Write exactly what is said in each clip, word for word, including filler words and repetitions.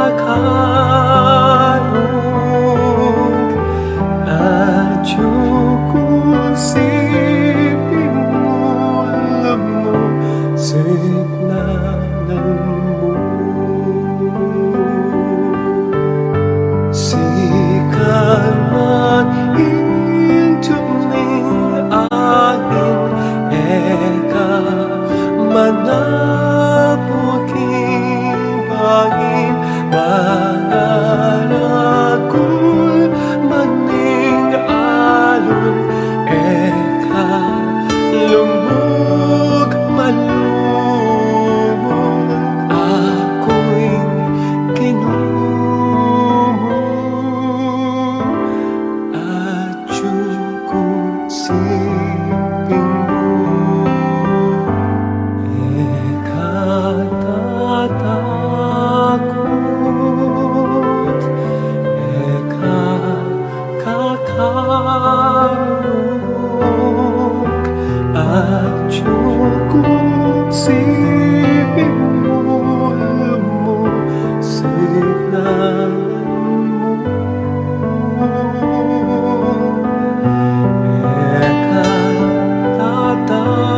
Karung, atyu ku siping mu, lumusignan mu. Sikan man ing tubling angin, e ka manapuking bangin, mangaragul man ing alun, e ka lumug malumug, aku ing Ginu mu, atyu ku siping mu. E ka tatakut, e ka kakarung, atyu ku siping mu, lumusignan mu. E ka tatakut,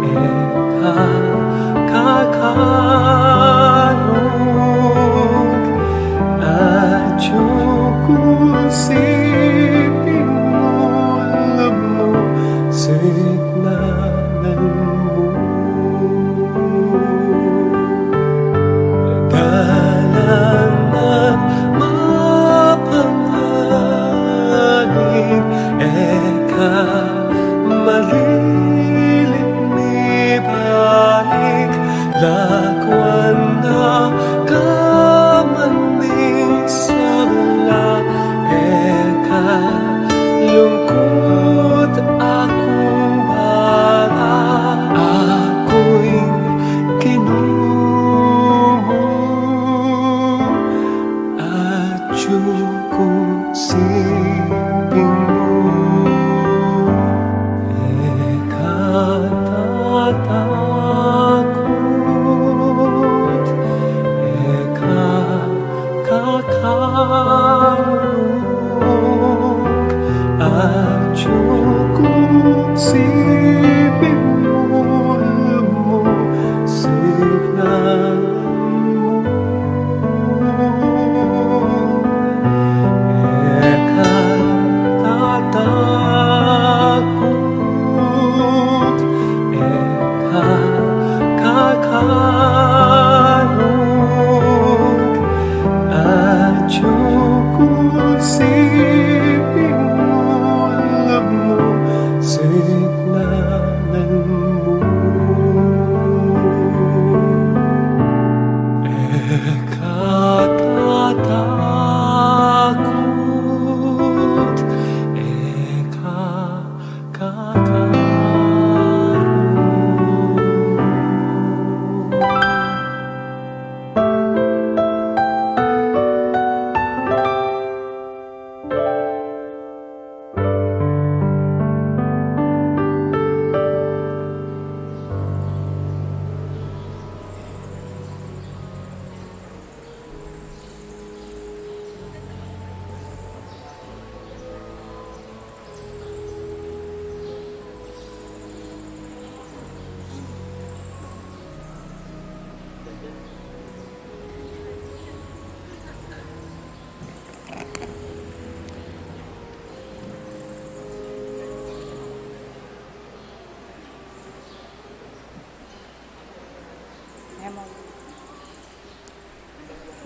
e ka kakarung, atyu ku siping mu, lumusignan mu. Dalan man mapanganib, e ka maliling mibalik, lakwan na ka man ding sabla, e ka lungkut akung bala, aku ing Ginu mu, atyu ku siping mu. E ka tatakut, e ka kakarung, atyu ku siping mu, lumusignan mu. E ka tatakut, e ka kakarung, atyu ku siping mu, lumusignan mu. E ka tatakut, e ka kakarung.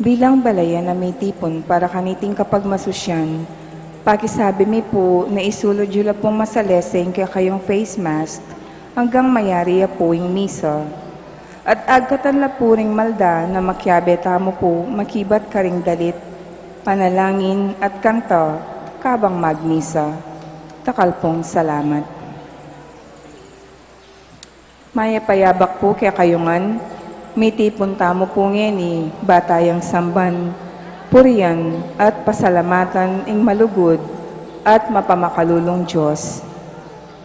Bilang balayan a mitipun para kaniting kapagmasusyan, pakisabi mi pu na isulud yu la pung masalese ing kekayung face mask anggang mayari ya pu ing misa. At agkatan la pu ring malda na makiabe tamu pu makibat karing dalit, panalangin at kanta kabang magmisa. Dakal pung salamat. Mayap a yabak pu kekayu ngan, mitipun tamu pu ngeni ba tayang samban, purian, at pasalamatan ing malugud at mapamakalulung Dios.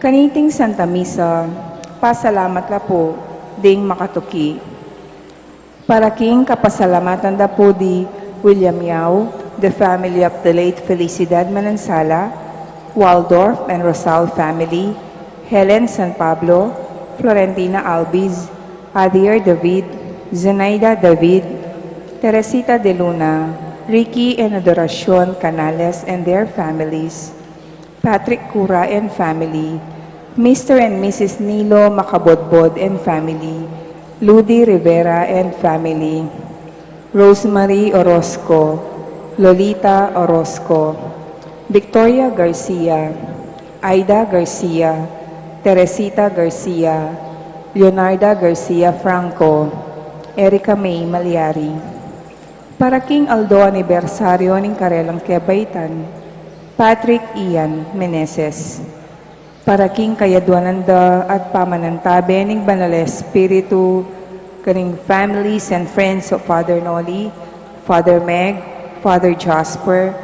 Kaniting Santa Misa, pasalamat la pu ding makatuki. Para king kapasalamatan da pu di William Yao, the family of the late Felicidad Manansala, Waldorf and Rosal family, Helen San Pablo, Florentina Albiz, Adier David, Zenaida David, Teresita de Luna, Ricky and Adoracion Canales and their families, Patrick Cura and family, Mister and Missus Nilo Macabodbod and family, Ludi Rivera and family, Rosemary Orozco, Lolita Orozco, Victoria Garcia, Aida Garcia, Teresita Garcia, Leonarda Garcia Franco, Erica May Malyari. Para king aldo anibersaryo ning karelang kebaitan, Patrick Ian Meneses. Para king kayadwanan da at pamanantabe ning Banal a Espiritu, karing families and friends of Father Noli, Father Meg, Father Jasper,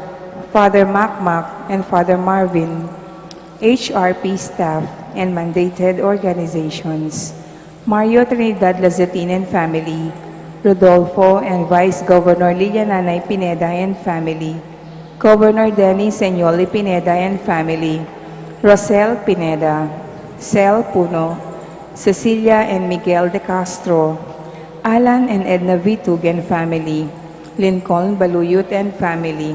Father Makmak, and Father Marvin, H R P staff, and mandated organizations. Mario Trinidad Lazatin and family, Rodolfo and Vice Governor Liliana Nay Pineda and family, Governor Denny Señoli Pineda and family, Rosel Pineda, Sel Puno, Cecilia and Miguel de Castro, Alan and Edna Vitug and family, Lincoln Baluyut and family,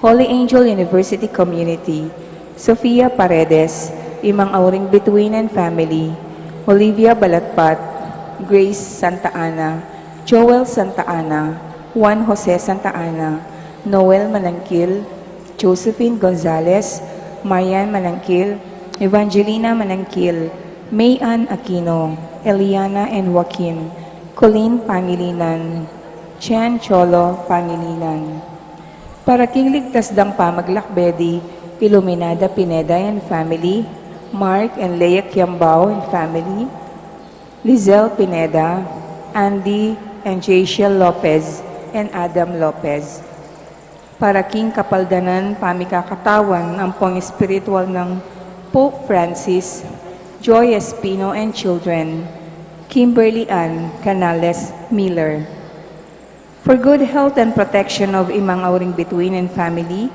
Holy Angel University Community, Sofia Paredes, Imang Auring Bituin and family, Olivia Balatpat, Grace Santa Ana, Joel Santa Ana, Juan Jose Santa Ana, Noel Manangkil, Josephine Gonzalez, Marian Manangkil, Evangelina Manangkil, May Ann Aquino, Eliana and Joaquin, Colleen Pangilinan, Chan Cholo Pangilinan. Para king ligtas dang pamaglakbe di Iluminada Pineda and family, Mark and Leia Kiambao and family, Lizelle Pineda, Andy and Jaciel Lopez, and Adam Lopez. Para king kapaldanan pamikakatawan ampong espiritual nang Pope Francis, Joy Espino and children, Kimberly Ann Canales Miller. For good health and protection of Imang Auring Bituin and family,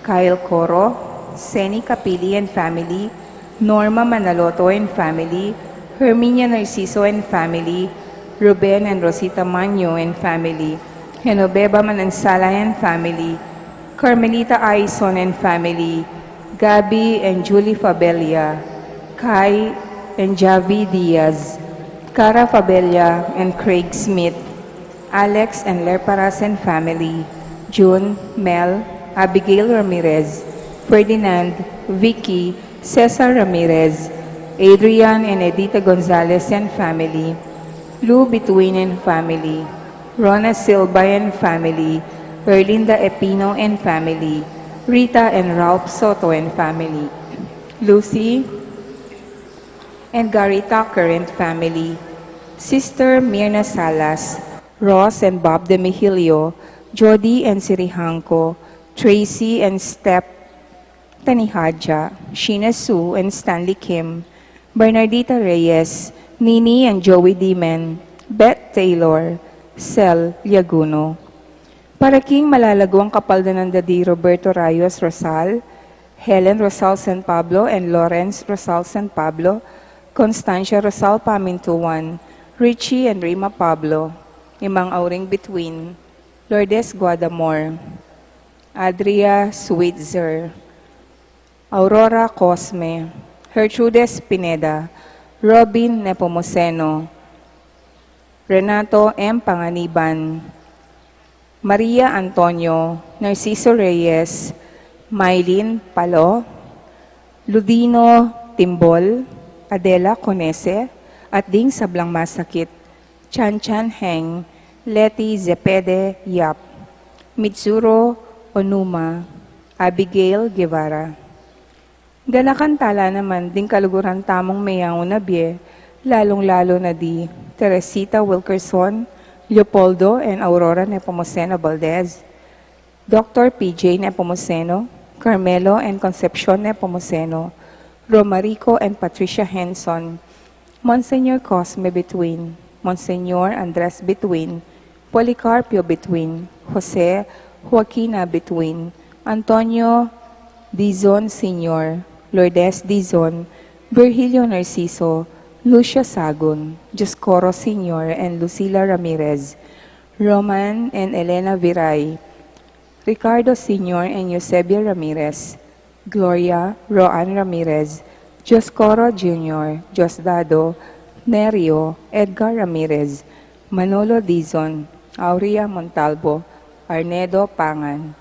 Kyle Coro, Seni Capili and family, Norma Manaloto and family, Herminia Narciso and family, Ruben and Rosita Manyo and family, Genoveva Manansala and family, Carmelita Aison and family, Gabby and Julie Fabella, Kai and Javi Diaz, Cara Fabella and Craig Smith, Alex and Lerparas and family, June, Mel, Abigail Ramirez, Ferdinand, Vicky, Cesar Ramirez, Adrian and Edita Gonzalez and family, Lou Bituin and family, Rona Silva and family, Erlinda Epino and family, Rita and Ralph Soto and family, Lucy and Gary Tucker and family, Sister Mirna Salas, Ross and Bob Demihilio, Jody and Sirihangco, Tracy and Step Tanihadja, Sheena Sue and Stanley Kim, Bernardita Reyes, Nini and Joey Dimen, Beth Taylor, Sel Liaguno. Para king malalaguang kapaldanan da di Roberto Rayos Rosal, Helen Rosal San Pablo and Lawrence Rosal San Pablo, Constancia Rosal Pamintuan, Richie and Rima Pablo, Imang Auring Bituin, Lourdes Guadamor, Adria Switzer, Aurora Cosme, Gertrudes Pineda, Robin Nepomuceno, Renato M. Panganiban, Maria Antonio, Narciso Reyes, Mylene Palo, Ludino Timbol, Adela Conese, at ding sablang masakit, Chan Chan Heng, Leti Zepede Yap, Mitsuro Onuma, Abigail Guevara. Ganakan tala naman ding kaluguran tamung meyaun a bie, lalung-lalu na di Teresita Wilkerson, Leopoldo and Aurora Nepomuceno Valdez, Doktor P J Nepomuceno, Carmelo and Concepcion Nepomuceno, Romarico and Patricia Henson, Monsignor Cosme Between, Monseñor Andres Bituin, Policarpio Bituin, Jose Joaquina Bituin, Antonio Dizon Senior, Lourdes Dizon, Virgilio Narciso, Lucia Sagun, Dioscoro Senior and Lucila Ramirez, Roman and Elena Viray, Ricardo Senior and Eusebia Ramirez, Gloria Roan Ramirez, Dioscoro Junior, Diosdado, Nerio, Edgar Ramirez, Manolo Dizon, Aurea Montalvo, Arnedo Pangan,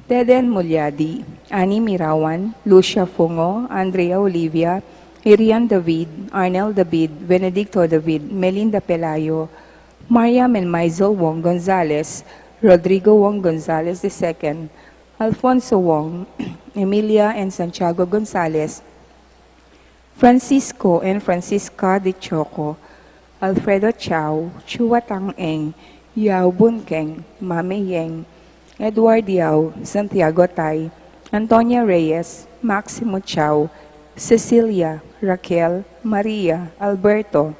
Deden Mulyadi, Annie Mirawan, Lucia Fungo, Andrea Olivia, Irian David, Arnel David, Benedicto David, Melinda Pelayo, Mariam and Maisel Wong Gonzalez, Rodrigo Wong Gonzalez the second, Alfonso Wong, Emilia and Santiago Gonzalez, Francisco and Francisca de Choco, Alfredo Chao, Chua Tang Eng, Yao Bun Keng, Mame Yeng, Edward Yao, Santiago Tai, Antonia Reyes, Maximo Chao, Cecilia, Raquel, Maria, Alberto,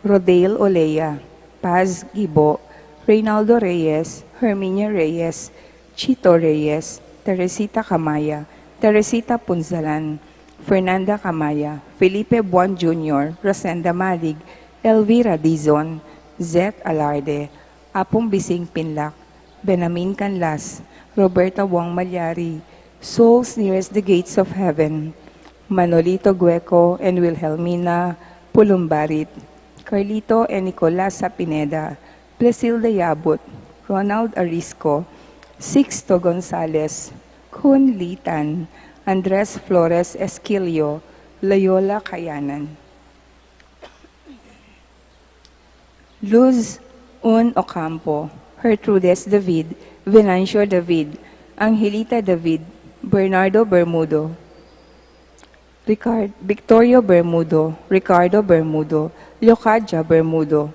Rodale Olea, Paz Gibo, Reynaldo Reyes, Herminia Reyes, Chito Reyes, Teresita Camaya, Teresita Punzalan, Fernanda Camaya, Felipe Buan Junior, Rosenda Malig, Elvira Dizon, Zet Alarde, Apung Bising Pinlac, Benamin Canlas, Roberta Wong Malyari, Souls Nearest the Gates of Heaven, Manolito Gueco and Wilhelmina Pulumbarit, Carlito and Nicolasa Pineda, Plasilda Yabut, Ronald Arisco, Sixto Gonzalez, Kun Litan, Andres Flores Esquilio, Loyola Kayanan. Luz Un Ocampo, Gertrudes David, Venancio David, Angelita David, Bernardo Bermudo, Ricard-, Victorio Bermudo, Ricardo Bermudo, Leocadia Bermudo,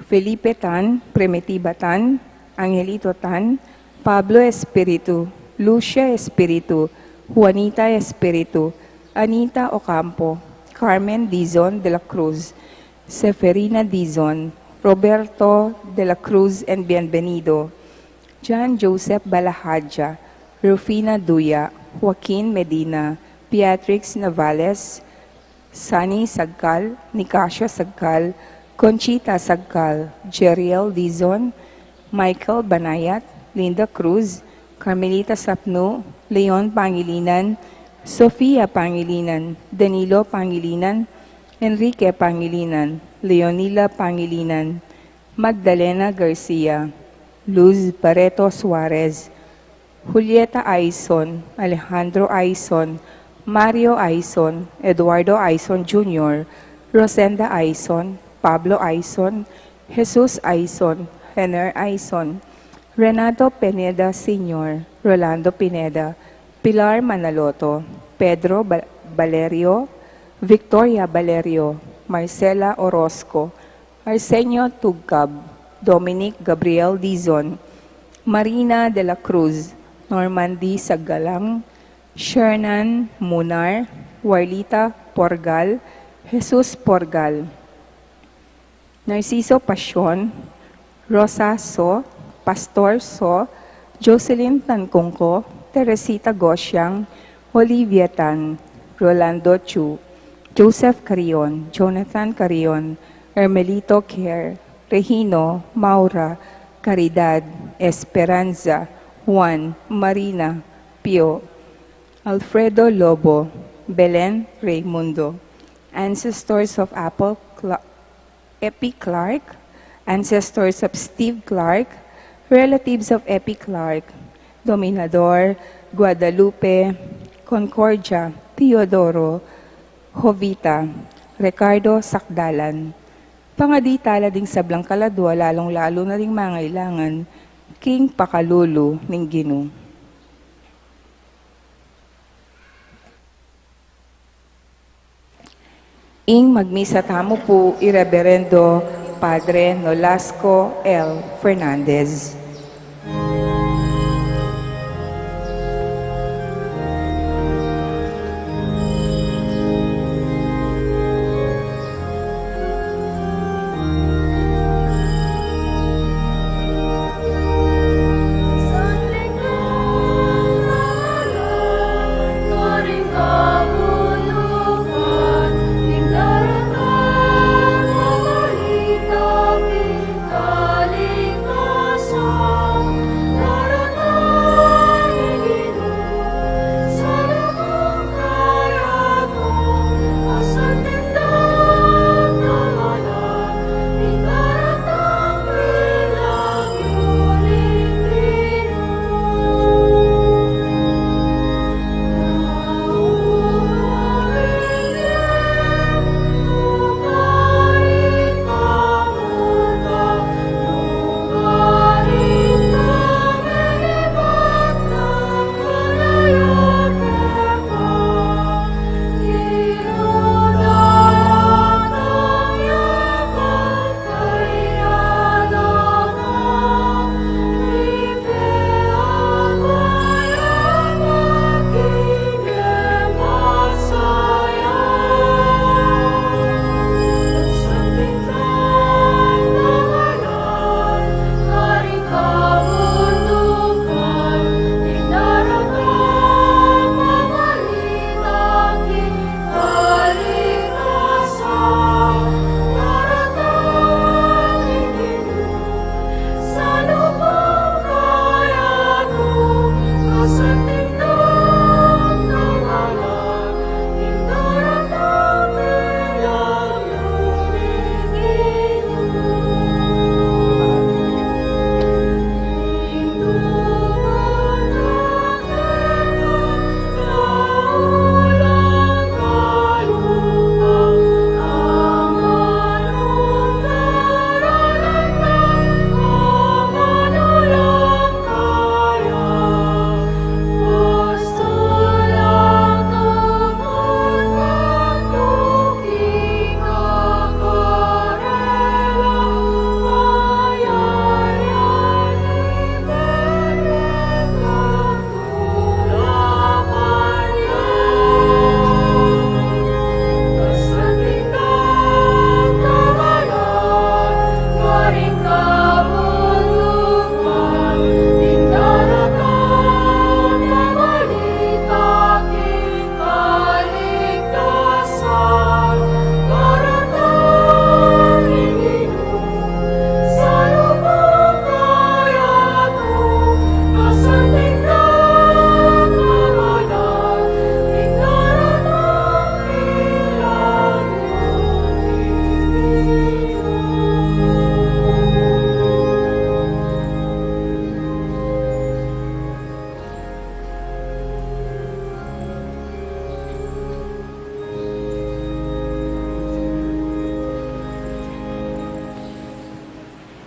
Felipe Tan, Primitiva Tan, Angelito Tan, Pablo Espiritu, Lucia Espiritu, Juanita Espiritu, Anita Ocampo, Carmen Dizon de la Cruz, Seferina Dizon, Roberto de la Cruz and Bienvenido, John Joseph Balahadja, Rufina Duya, Joaquin Medina, Beatrix Navales, Sunny Sagkal, Nicasio Sagkal, Conchita Sagkal, Jeriel Dizon, Michael Banayat, Linda Cruz, Carmelita Sapnu, Leon Pangilinan, Sofia Pangilinan, Danilo Pangilinan, Enrique Pangilinan, Leonila Pangilinan, Magdalena Garcia, Luz Barreto Suarez, Julieta Aison, Alejandro Aison, Mario Aison, Eduardo Aison Junior, Rosenda Aison, Pablo Aison, Jesus Aison, Rener Aison, Renato Pineda Senior, Rolando Pineda, Pilar Manaloto, Pedro Ba-, Valerio, Victoria Valerio, Marcela Orozco, Arsenio Tugcab, Dominic Gabriel Dizon, Marina de la Cruz, Normandy Sagalang, Shernan Munar, Warlita Porgal, Jesus Porgal, Narciso Pasion, Rosa So, Pastor So, Jocelyn Tancungco, Teresita Gosiang, Olivia Tan, Rolando Chu, Joseph Carion, Jonathan Carion, Hermelito Care, Regino, Maura, Caridad, Esperanza, Juan, Marina, Pio, Alfredo Lobo, Belen Raymundo, ancestors of Apple Cla-, Epi Clark, ancestors of Steve Clark, relatives of Epi Clark, Dominador, Guadalupe, Concordia, Teodoro, Jovita, Ricardo Sakdalan. Pangadi tala ding sablang kaladua, lalung-lalu na ding mangailangan king pakalulu ning Ginu. Ing magmisa tamu pu i Reberendo Padre Nolasco L. Fernandez.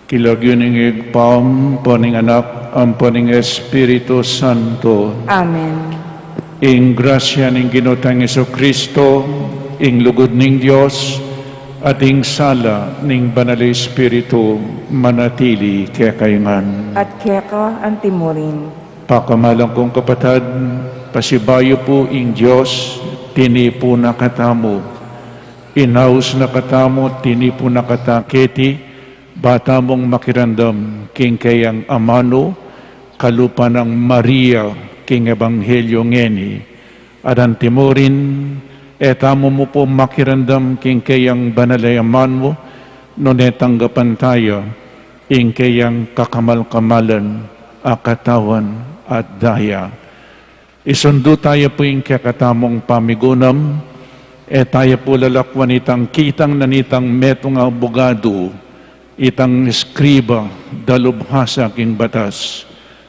King lagyu ning Ibpa, ampo ning Anak, ampo ning Espiritu Santo. Amen. Ing grasya ning Ginu tang Jesucristo, ing lugud ning Dios, at ing sala ning Banal a Espiritu, manatili kekayu ngan. At keka antimurin. Pakamalan kung kapatad, pasibayu pu ing Dios, tinipu na katamu. Inaus na katamu, tinipu na kata keti, ba tamung makiramdam king keyang amanu, kalupa nang Maria king Ebanghelyo ngeni. At antimurin, e tamu mu pu makiramdam king keyang banal a amanu, nune tanggapan taya, ing keyang kakamal-kamalan a katawan at daya. Isundu taya pu ing kekatamung pamigunam, e taya pu lalakwan itang kitang na nitang metung a abugadu, itang eskriba, dalubhasa king batas.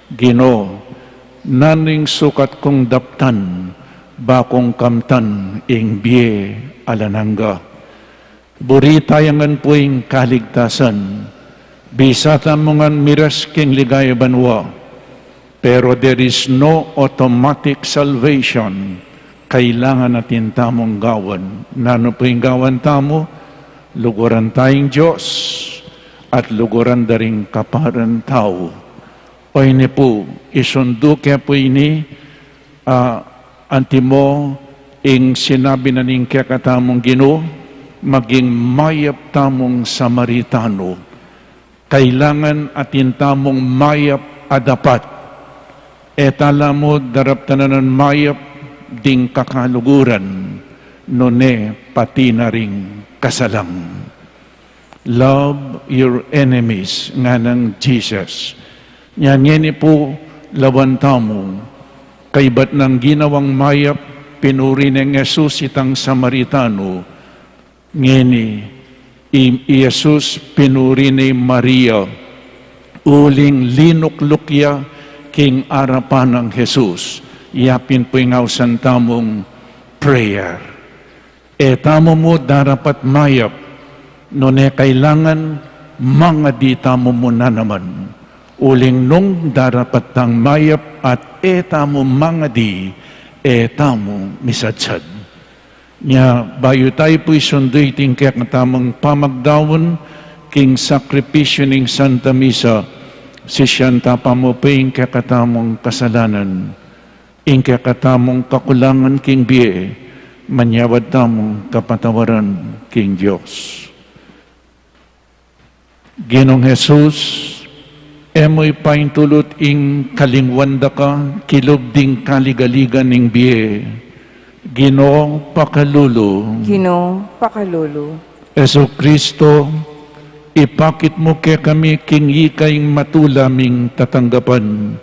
Ginu, nanu ing sukat kung daptan, ba kung kamtan ing bie alang angga? Buri taya ngan pu ing kaligtasan. Bisa tamu ngan miras king ligaya banua. Pero there is no automatic salvation. Kailangan atin tamung gawan. Nanu pu ing gawan tamu? Luguran taya ing Dios at luguran da ring kapara tau. O ini pu, isundu ke pu ini, a, antimo ing sinabi na ning kekatamung Ginu, maging mayap tamung Samaritano. Kailangan atin tamung mayap a dapat. E tala mu daraptan a mayap ding kakaluguran, nune pati na ring kasalang. Love your enemies, nganang Jesus. Nya ngeni pu lawan tamu, kaybat nang ginawang mayap, pinuri neng Jesus itang Samaritano. Ngeni, i, i Jesus pinuri ne i Maria, uling linukluk ya king arapan nang Jesus. Ya pin pu ing ausan tamung prayer. E tamu mu darapat mayap, nune kailangan mangadi tamu mu na naman. Uling nung darapat tang mayap at e tamu mangadi, e tamu misadsad. Nya, bayu tayu pu isundu iting kekatamung pamagdaun king sakripisyu ning Santa Misa, sisian ta pa mu pu ing kekatamung kasalanan. Ing kekatamung kakulangan king bie, manyawad tamung kapatawaran king Dios. Ginung Jesus, e mu ipaintulut ing kalingwan da ka kilub ding kaligaligan ning bie. Ginu, pakalulu. Ginu, pakalulu. Jesucristo, ipakit mu kekami king ika ing matula ming tatanggapan,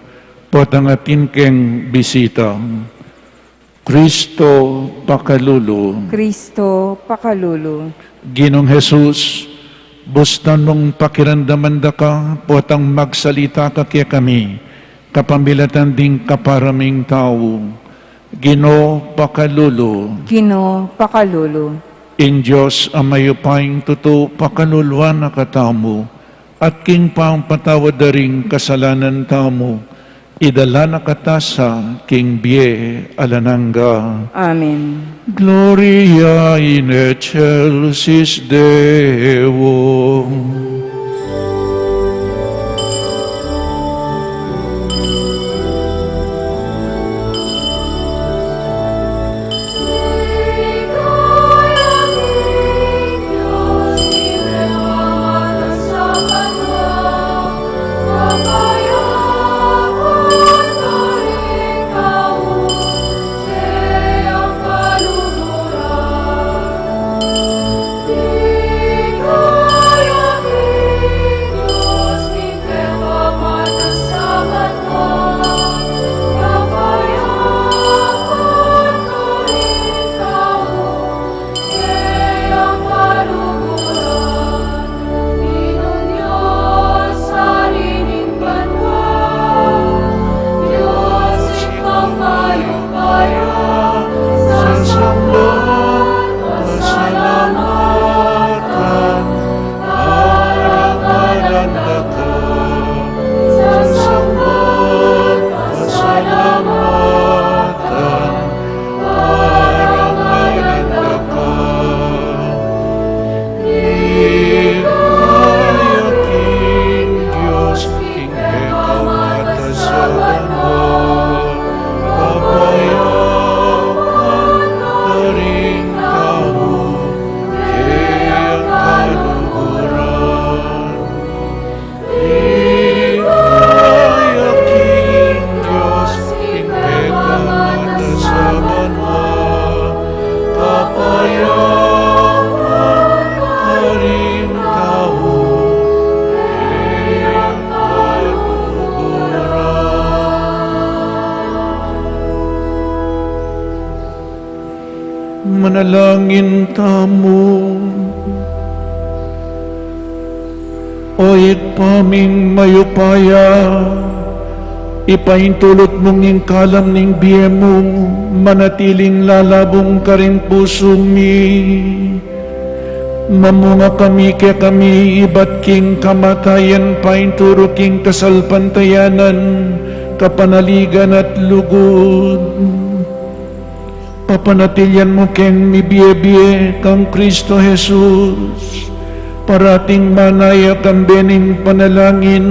potang atin keng bisita. Cristo, pakalulu. Cristo, pakalulu. Ginung Jesus, busta nung pakiramdaman da ka, potang magsalita ka kekami, kapamilatan ding kapara ming tau. Ginu, pakalulu. Ginu, pakalulu. Ing Dios a mayupayang tutu, pakaluluan na katamu, at king pampatawad da ring kasalanan tamu, idala na kata sa king bie alang angga. Amen. Gloria in excelsis Deo. Manalangin tamu. O Ibpa ming mayupaya, ipaintulut mung ing kalam ning bie mu manatiling lalabung karing pusu mi. Mamunga kami kekami ibat king kamatayan, painturu king kasalpantayanan, kapanaligan at lugud. Papanatilian mu keng mibie-bie kang Kristo Jesus, parating manaya kambe ning panalangin,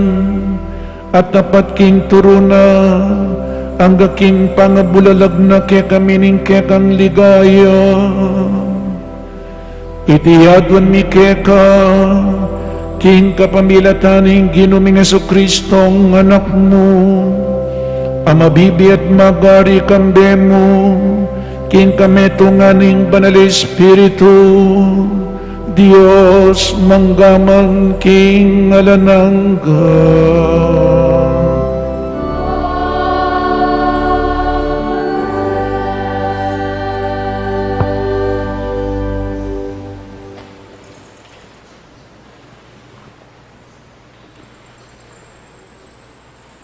at tapat king turu na, angga king pangabulalag na kekami ning kekang ligaya. Iti aduan mi keka, king kapamilatan ning Ginu ming Jesucristo, Anak mu, a mabibie at magari kambe mu, king kametungan ning Banal Espiritu, Dios, mangga man king alang angga.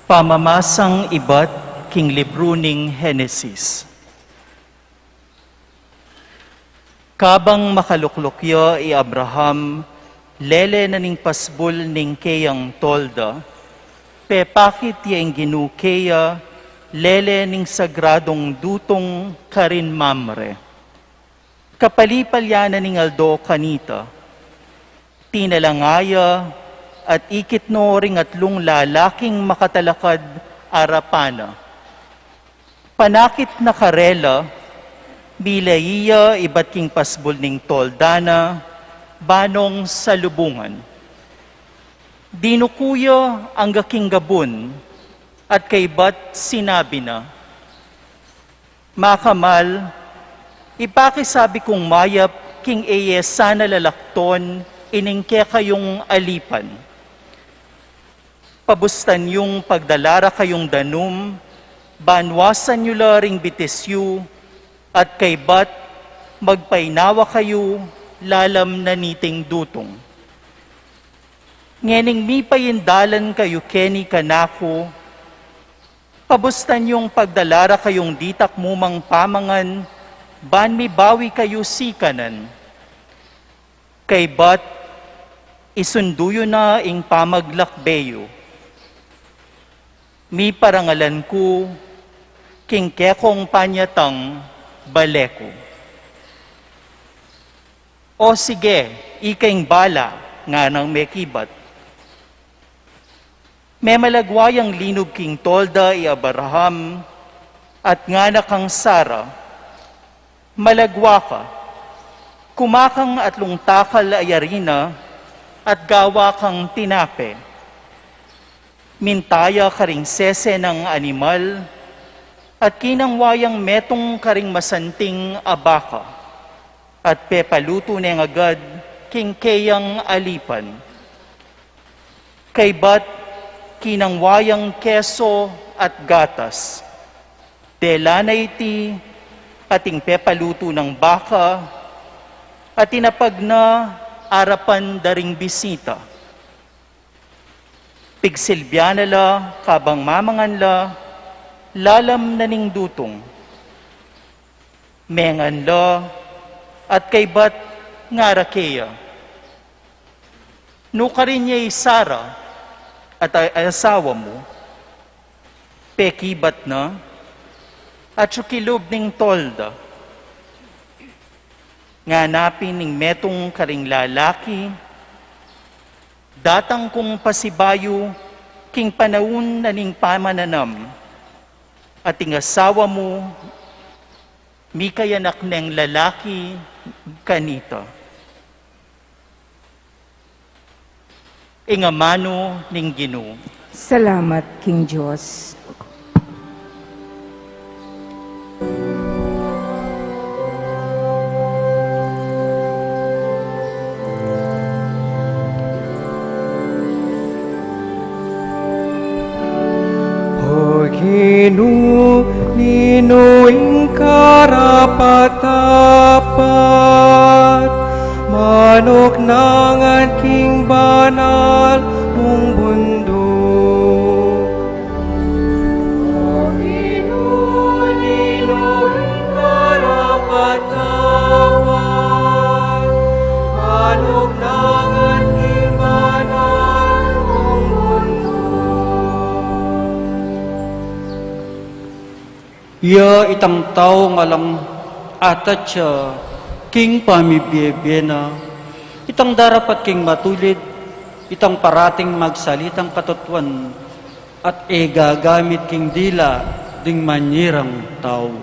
Pamamasang ibat king libru ning Henesis. Kabang makalukluk ya i Abraham, lele na ning pasbul ning keyang tolda, pepakit ya ing Ginu keya, lele ning sagradung dutung karin Mamre. Kapalipalyanan ning aldo kanita, tinalanga ya at ikit no ring atlung lalaking makatalakad arapan na. Panakit na karela, milai ya ibat king pasbul ning tolda na, banong salubungan. Dinuku ya angga king gabun, at kaybat sinabi na, Makamal, ipakisabi kung mayap king e ye sana lalakton ining kekayung alipan. Pabustan yung pagdala ra kayung danum, banwasan yu la ring bitis yu, at kaybat magpainawa kayu lalam na niting dutung. Ngening mipaindalan kayu keni kanaku, pabustan yung pagdala ra kayung ditak mu mang pamangan, ban mibawi kayu sikanan. Kaybat, isundu yu na ing pamaglakbe yu. Miparangalan ku, king kekong panyatang bale ku. O sige, ika ing bala, nganang mekibat. Memalagwa yang linub king tolda i Abraham, at ngana kang Sara, Malagwa ka, kuma kang atlung takal a arina, at gawa kang tinape. Minta ya karing sese nang animal, at kinangwa yang metung karing masanting a baka, at pepalutu neng agad king keyang alipan. Kaybat kinangwa yang keso at gatas, dela na iti at ing pepalutu nang baka, at tinapag na arapan da ring bisita. Pigsilbian na la kabang mamangan la lalam na ning dutung. Mengan la, at kaybat ngara keya, Nukarin ye i Sara, at a-, asawa mu? Pekibat na, atyu kilub ning tolda. Ngana pin ning metung karing lalaki, Datang kung pasibayu king panaun na ning pamananam, at ing asawa mu, mikayanak neng lalaki kanita. Ing amanu ning Ginu. Salamat king Dios. O Ginu, ninu ing ka karapat-dapat, manuknangan king banal mung bunduk. O Ginu, ninu ing karapat-dapat, manuknangan king banal mung bunduk. Ya itang taung alang atat ya king pamibie-bie na, itang darapat king matulid, itang parating magsalitang katutuan, at e gagamit king dila ding manyirang tau.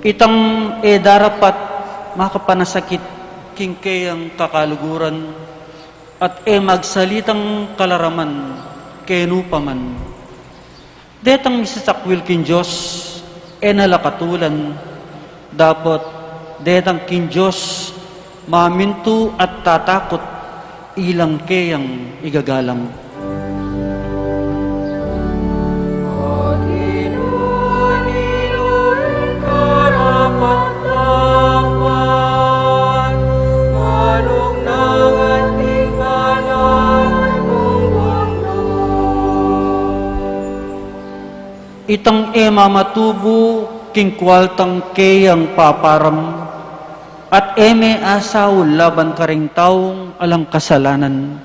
Itang e darapat makapanasakit king keyang kakaluguran, at e magsalitang kalaraman kenu pa man. Detang misasakwil king Dios, e na la katulan, dapot detang king Dios mamintu at tatakut, ilang keyang igagalang. Itang e mamatubu king kualtang keyang paparam, at e me asaul laban karing taung alang kasalanan.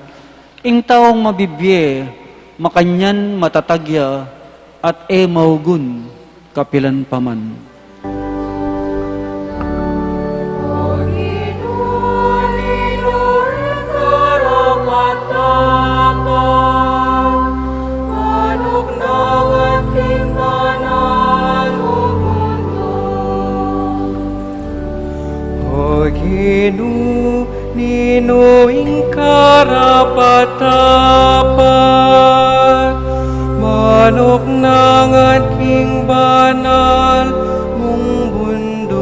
Ing taung mabibie, makanyan matatag ya, at e maugun kapilan pa man. O Ginu, ninu ing karapat-dapat, manuknangan king banal mung bunduk.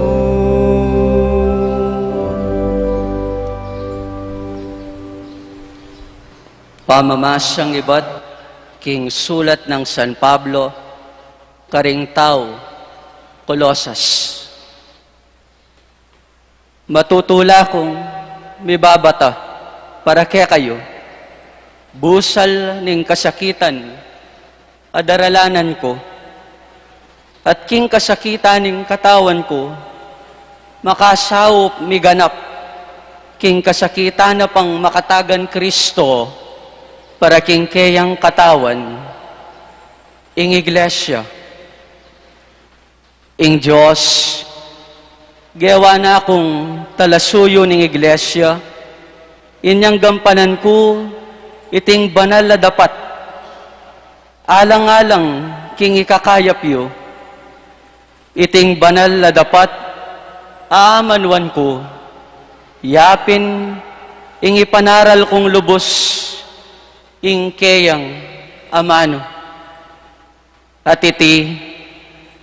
Pamamasang ibat king sulat nang San Pablo karing tau Colosas. Matutula kung mibabata para kekayu, busal ning kasakitan a daralanan ku, at king kasakitan ning katawan ku, makasaup miganap king kasakitan na pang makatagan Kristo para king keyang katawan, ing iglesia. Ing Dios, gewa na kung talasuyu ning iglesia, inyang gampanan ku iting banal a dapat, alang-alang king ikakayap yu, iting banal a dapat, aamanuan ku, yapin ing ipanaral kung lubus ing keyang amanu. At iti,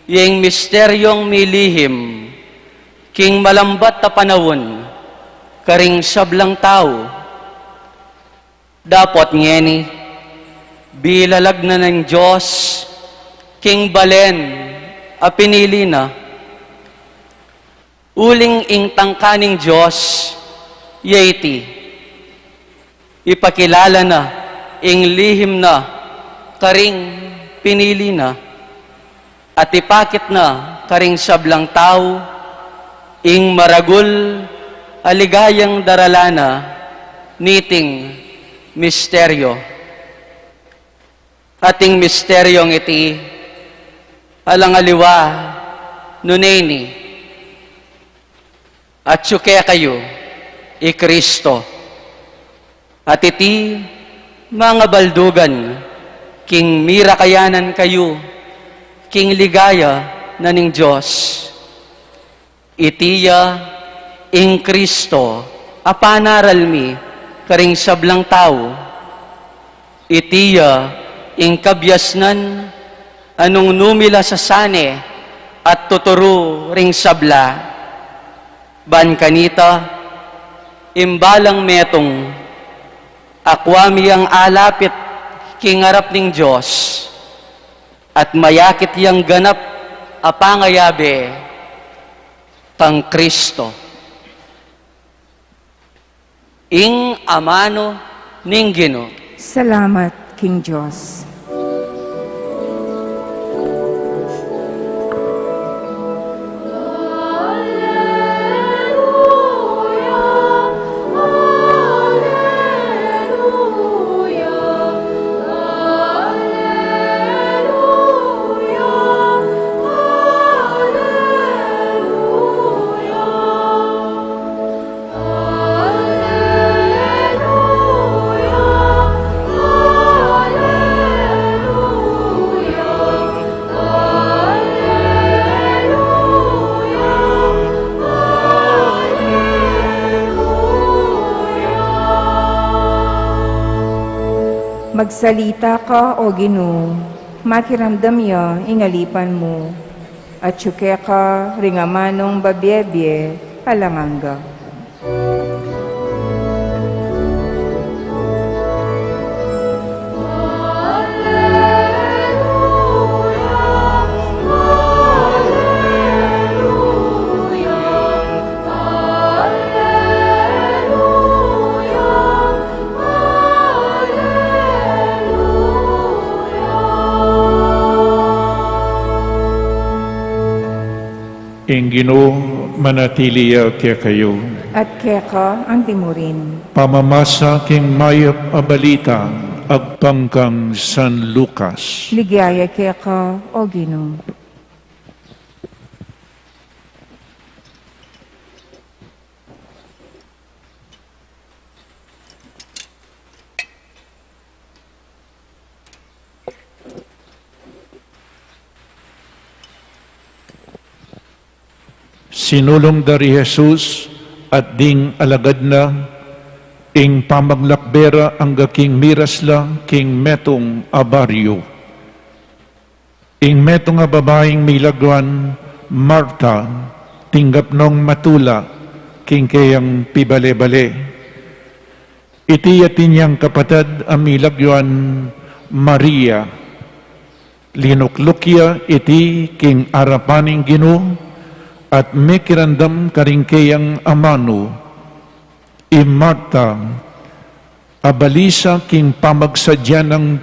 ya ing misteryong milihim king malambat a panaun karing sablang tau. Dapot ngeni, bilalag na ning Dios king balen a pinili na. Uling ing tangka ning Dios, ya iti, ipakilala na ing lihim na karing pinili na, at ipakit na karing sablang tau ing maragul a ligayang darala na niting misteryo. At ing misteryong iti, alang aliwa nune ini, atyu kekayu i Kristo. At iti, mangabaldugan, king mirakayanan kayu king ligaya na ning Dios. Iti ya ing Kristo a panaral mi karing sablang tau. Iti ya ing kabiasnan a nung numila sa sane at tuturu ring sabla, ban kanita, imbalang metung, akwa mi yang alapit king arap ning Dios, at mayakit yang ganap a pangayabe kang Kristo. Ing amanu ning Ginu. Salamat king Dios. Magsalita ka, O Ginu, makiramdam ya ing alipan mu, atyu keka ring amanung babie-bie alang angga. Ing Ginu manatili ya kekayu. At keka anti mu rin. Pamamasa king mayap a balita agpang kang San Lucas. Ligaya keka, O Ginu. Sinulung da ri Jesus at ding alagad na ing pamaglakbe ra angga king miras la king metung a baryu. Ing metung a babaing milagwan Marta, tinggap nong matula king keyang pibale-bale. Iti atin yang kapatad a milagwan Maria. Linukluk ya iti king arapan ning Ginu at mekiramdam karing keyang amanu. I Marta, abalisa king pamagsadya nang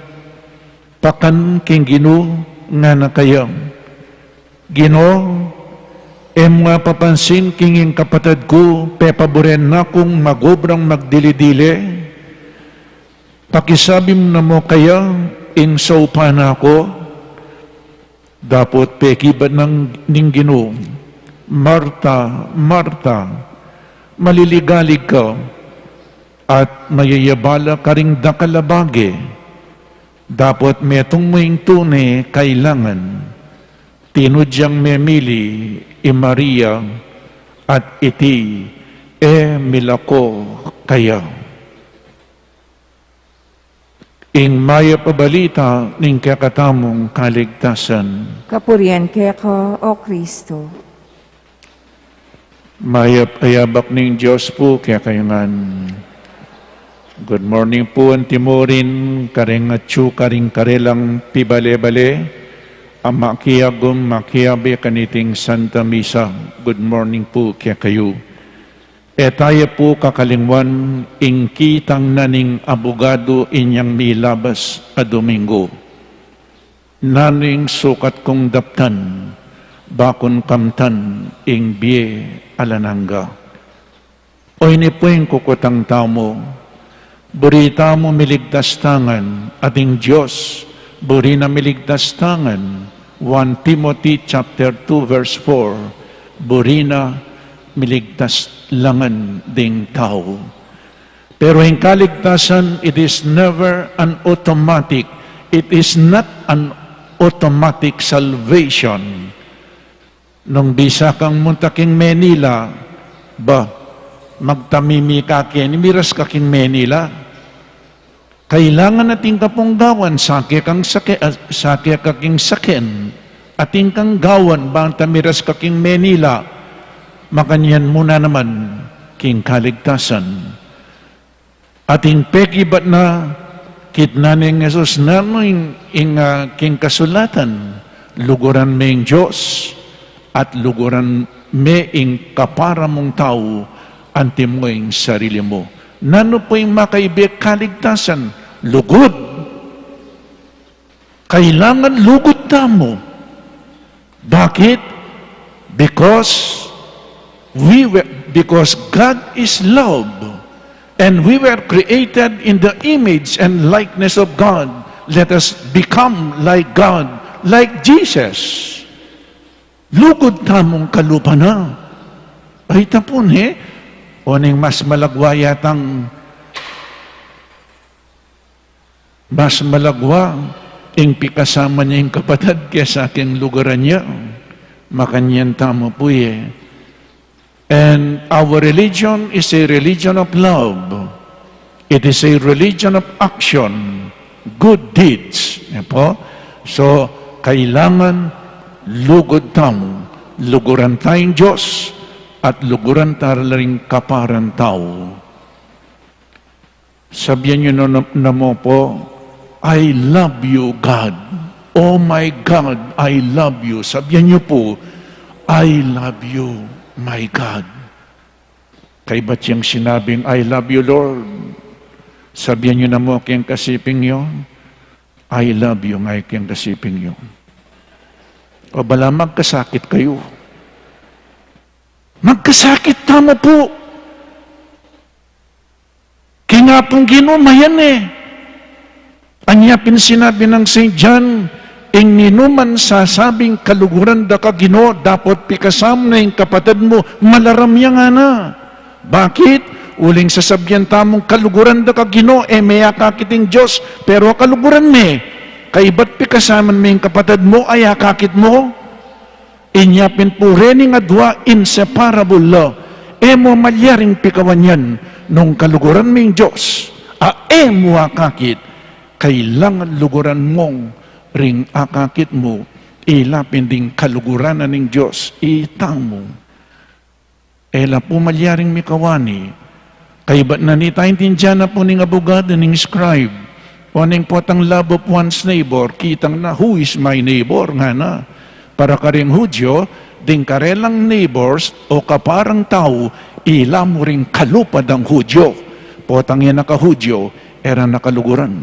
pakan king Ginu, ngana kaya, Ginu, e mu nga papansin king ing kapatad ku pepaburen na kung magobrang magdili-dili? Pakisabi mu na mu kaya ing saupan na ku. Dapot pekibat nang ning Ginu, Marta, Marta, maliligalig ka at mayayabala karing dakal a bage. Dapot metung mu ing tune kailangan. Tinud yang memili i Maria at iti e milako kaya. Ing mayap a balita ning kekatamung kaligtasan. Kapurian keka, O Kristo. Mayap a yabak ning Dios pu kekayu ngan. Good morning pu anti murin, kareng atyu karing karelang pibale-bale, a makiagum makiabe kaniting Santa Misa. Good morning pu kekayu. E taya pu kakalingwan ing kitang na ning abugadu inyang milabas a Domingo. Nanu ing sukat kung daptan, bakung kamtan ing bie alang angga. Oyni pu ing kukutang tamu, buri tamu miligtas tangan, at ing Dios buri na miligtas tangan. One Timothy chapter two verse four, buri na miligtas la ngan ding tau. Pero ing kaligtasan, it is never an automatic. It is not an automatic salvation. Nung bisa kang munta king Manila, ba, magtamimi ka keni, miras ka king Manila. Kailangan atin ka pung gawan, sake kang sake, ah, sake ka king saken, atin kang gawan bang tamiras ka king Manila, makanyan mu na naman king kaligtasan. Atin pekibat na, kitnan neng Jesus nanu ing, ing, ah, king kasulatan, luguran me ing Dios, at luguran me ing kapara mung tau, antimo ing sarili mu. Nanu pu ing makaibe kaligtasan? Lugud. Kailangan lugud tamu. Bakit? Because we were, because God is love, and we were created in the image and likeness of God. Let us become like God, like Jesus. Lugud tamung kalupa na. Ay, tapun, he? O ning mas malagwa yatang, mas malagwa ing pikasama ne ing kapatad kesa king luguran ya. Makanyan tamu pu, e. And our religion is a religion of love. It is a religion of action, good deeds. Yan po. So, kailangan lugud tamu. Luguran tayung Dios at luguran ta la ring kaparang tau. Sabian yu na, na, na mu pu, "I love you, God. Oh my God, I love you." Sabian yu pu, "I love you, my God." Kaybat yang sinabing, "I love you, Lord." Sabian yu na mu king kasiping yu, "I love you," nga king kasiping yu. O bala magkasakit kayu. Magkasakit tamu pu. King Apung Ginu, mayan e. Anya pin sinabi nang Saint John, "Ing ninuman sasabing kaluguran da ka Ginu, dapot pikasam na ing kapatad mu, malaram ya," ngana. Bakit? Uling sasabian tamung kaluguran da ka Ginu, e me akakit ing Dios, pero kaluguran me. Kaybat pikasaman me ing kapatad mu, ay akakit mu. Inya pin pu rening adwa, inseparable la. E mu malyaring pikawan yan nung kaluguran me ing Dios, a e mu akakit. Kailangan luguran mu ring akakit mu, ila pin ding kaluguran na ning Dios itamu. E la pu malyaring mikawani. Kaybat na nita, intindian na pu ning abugadu, ning scribe. O ning potang love of one's neighbor, kitang na, "Who is my neighbor?" ngana. Para karing Hudyo, ding karelang neighbors o kaparang tau, ila mu ring kalupa dang Hudyo. Potang e na ka Hudyo, e ra na kaluguran.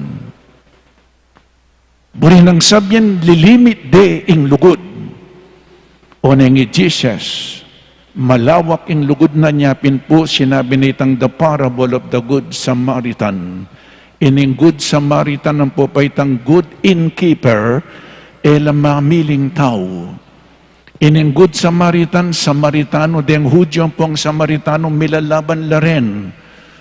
Buri nang sabian, lilimit de ing lugud. O neng i Jesus, malawak ing lugud na. Inya pin pu sinabi nitang the parable of the Good Samaritan. Ining Good Samaritan ampo pa itang good innkeeper, e la mamiling tau. Ining Good Samaritan, Samaritano, deng Hudyo ampong Samaritano, milalaban la ren.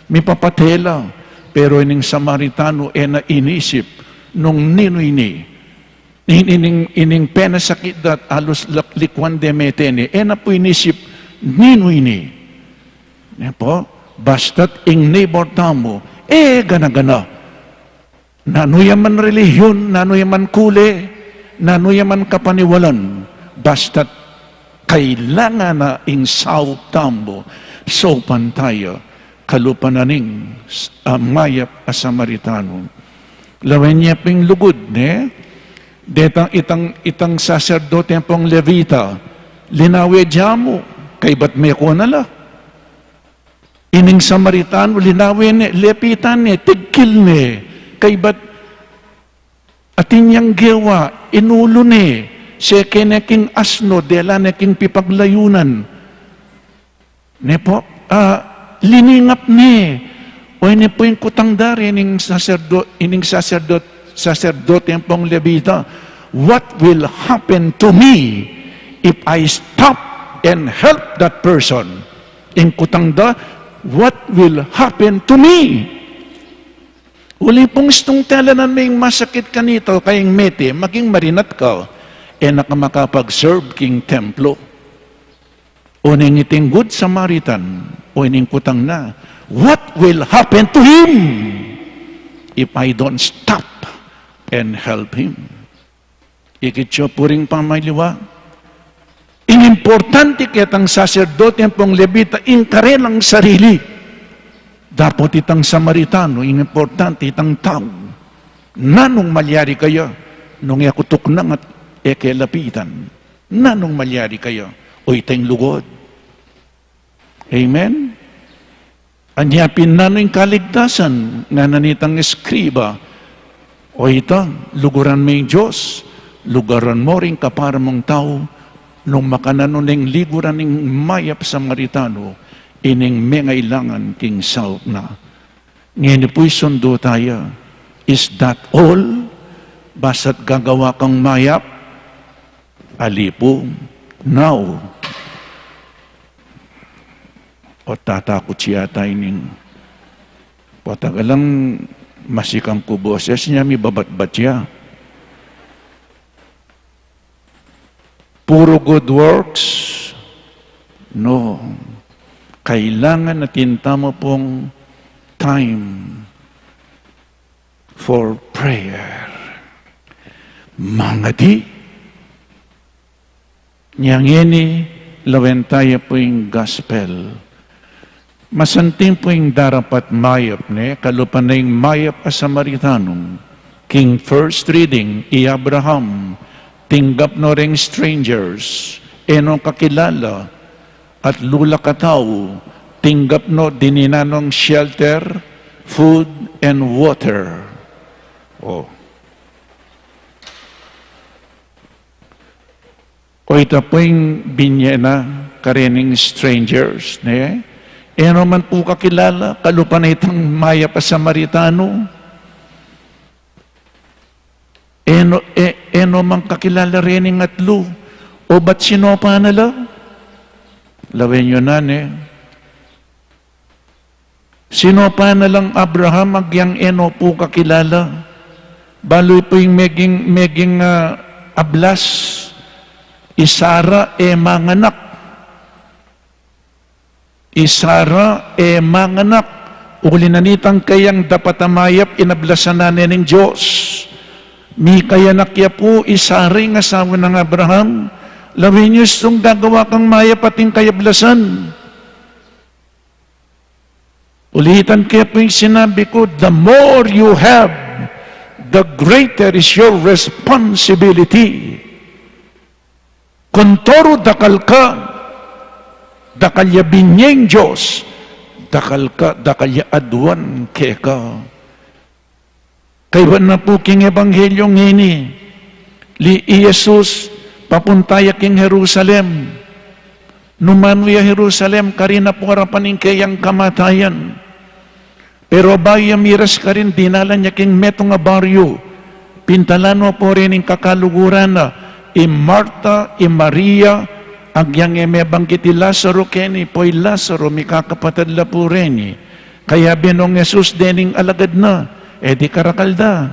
Mipapate la. Pero ining Samaritano, e na inisip nung ninu ini. In-, ining, ining penasakit da at alus lak-, likuan de mete ne, e na pu inisip ninu ini. Ne pu, basta't ing neighbor tamu, e gana-gana. Nanu ya man relihiyon, nanu ya man kule, nanu ya man kapaniwalan, basta't kailangan na ing saup tamu, saupan taya, kalupa na ning s-, a, mayap a Samaritano. Lawen ye ping lugud, ne? Detang itang, itang saserdote ampong Levita, linawe de mu, kaybat meko na la. Ining Samaritano, linawe ne, lepitan ne, tigkil ne, kaybat atin yang gewa, inulu ne, seke ne king asno, dela ne king pipaglayunan. Ne pu, a, liningap ne. O ini pu ing kutang da rin ning saserdo-, ining saserdot-, saserdote ampong Levita, "What will happen to me if I stop and help that person?" Ing kutang da, "What will happen to me?" Uli pung istung telanan me ing masakit kanita, kayang mete, maging marinat ka, e na ka makapag-serve king templo. O neng iting Good Samaritan, o ining kutang na, "What will happen to him?" if I don't stop and help him. Ikit yu pu ring pamaliwa. Ing importante ketang saserdote ampong Levita, ing karelang sarili. Dapot itang Samaritano, ing importante itang tau. Nanung malyari kaya nung e ku tuknang at e ke lapitan? Nanung malyari kaya? O ita ing lugud. Amen? Anya pin nanu ing kaligtasan, ngana nitang eskriba? O ita, luguran me ing Dios, luguran mo ring kapara mung tau, nung makananu neng liguran ning mayap Samaritano ining mengailangan king saup na. Ngeni pu isundu taya, is that all? Basta't gagawa kang mayap? Ali pu. Now, o tatakut ya yata ining, patagalang masikang ku boses, inya mibabatbat ya. Puro good works? No. Kailangan atin tamu pung time for prayer. Mangadi. Inya ngeni, lawen taya pu ing gospel. Masanting pu ing darapat mayap, ne? Kalupa na ing mayap a Samaritano. King first reading, i Abraham, tinggap no reng strangers, e no kakilala, at lula katau, tinggap no, dininan nong shelter, food, and water. O. O ita pu ing binye na karening strangers, ne? E no man pu kakilala, kalupa na itang mayap a Samaritano. E no, e, e no man kakilala rening atlu. O bat sinopa na la? Lawen yu na, ne? Sinopa na lang Abraham agyang e no pu kakilala. Balu pu ing meging, meging, ah, ablas. I Sara e manganak. I Sara e manganak. Uli na nitang keyang dapat a mayap, inablasan na ne ning Dios. Mikayanak ya pu i Sara, ing asawa nang Abraham. Lawen yu, istung gagawa kang mayap atin kayablasan. Ulitan ke pu ing sinabi ku, the more you have, the greater is your responsibility. Kontoru dakal ka, dakal ya binyeng Dios, dakal ka, dakal ya aduan keka. Kaybat na pu king ebanghelyo ngeni, li i Jesus papunta ya king Jerusalem. Nung manu ya Jerusalem, karin na pu arapan ing keyang kamatayan. Pero bayu ya miras karin, dinalan ya king metung a baryu. Pintalan no pu reni ing kakaluguran na, i Marta, i Maria, agyang e mebanggit i Lazaro keni, pu i Lazaro mikakapatad la pu reni. Kayabe nong Jesus dening alagad na, e di karakal da.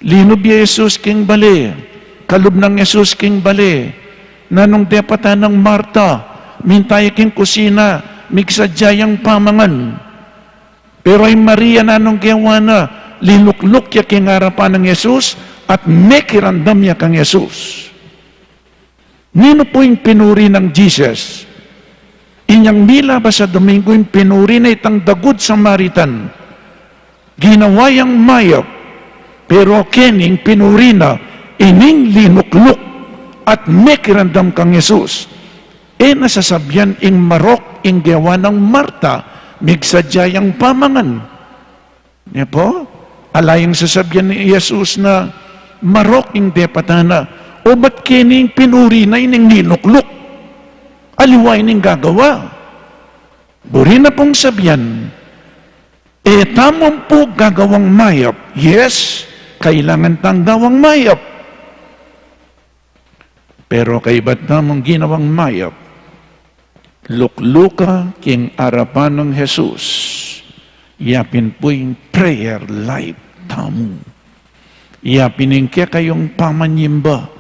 Linub ya Jesus king bale, kalub nang Jesus king bale, nanung depatan nang Marta, minta ya king kusina, migsadya yang pamangan. Pero i Maria nanung gewa na, linukluk ya king arapan nang Jesus, at mekiramdam ya kang Jesus. Ninu pu ing pinuri nang Jesus? Inyang milabas a Domingo ing pinuri na itang dagud Samaritan. Ginawa yang mayap, pero keni ing pinuri na ining linukluk at mekiramdam kang Jesus. E na sasabian ing marok ing gewa nang Marta, migsadya yang pamangan. Ne pu? Ala yang sasabian nang Jesus na marok ing depatan na. O bat keni ing pinuri na ining linukluk? Aliwa ining gagawa. Buri na pung sabian, e tamu pu gagawang mayap. Yes, kailangan tang gawang mayap. Pero kaybat tamung ginawang mayap, lukluka king arapan nang Jesus, yapin pu ing prayer life tamu. Yapin ing kekayung pamanyimba.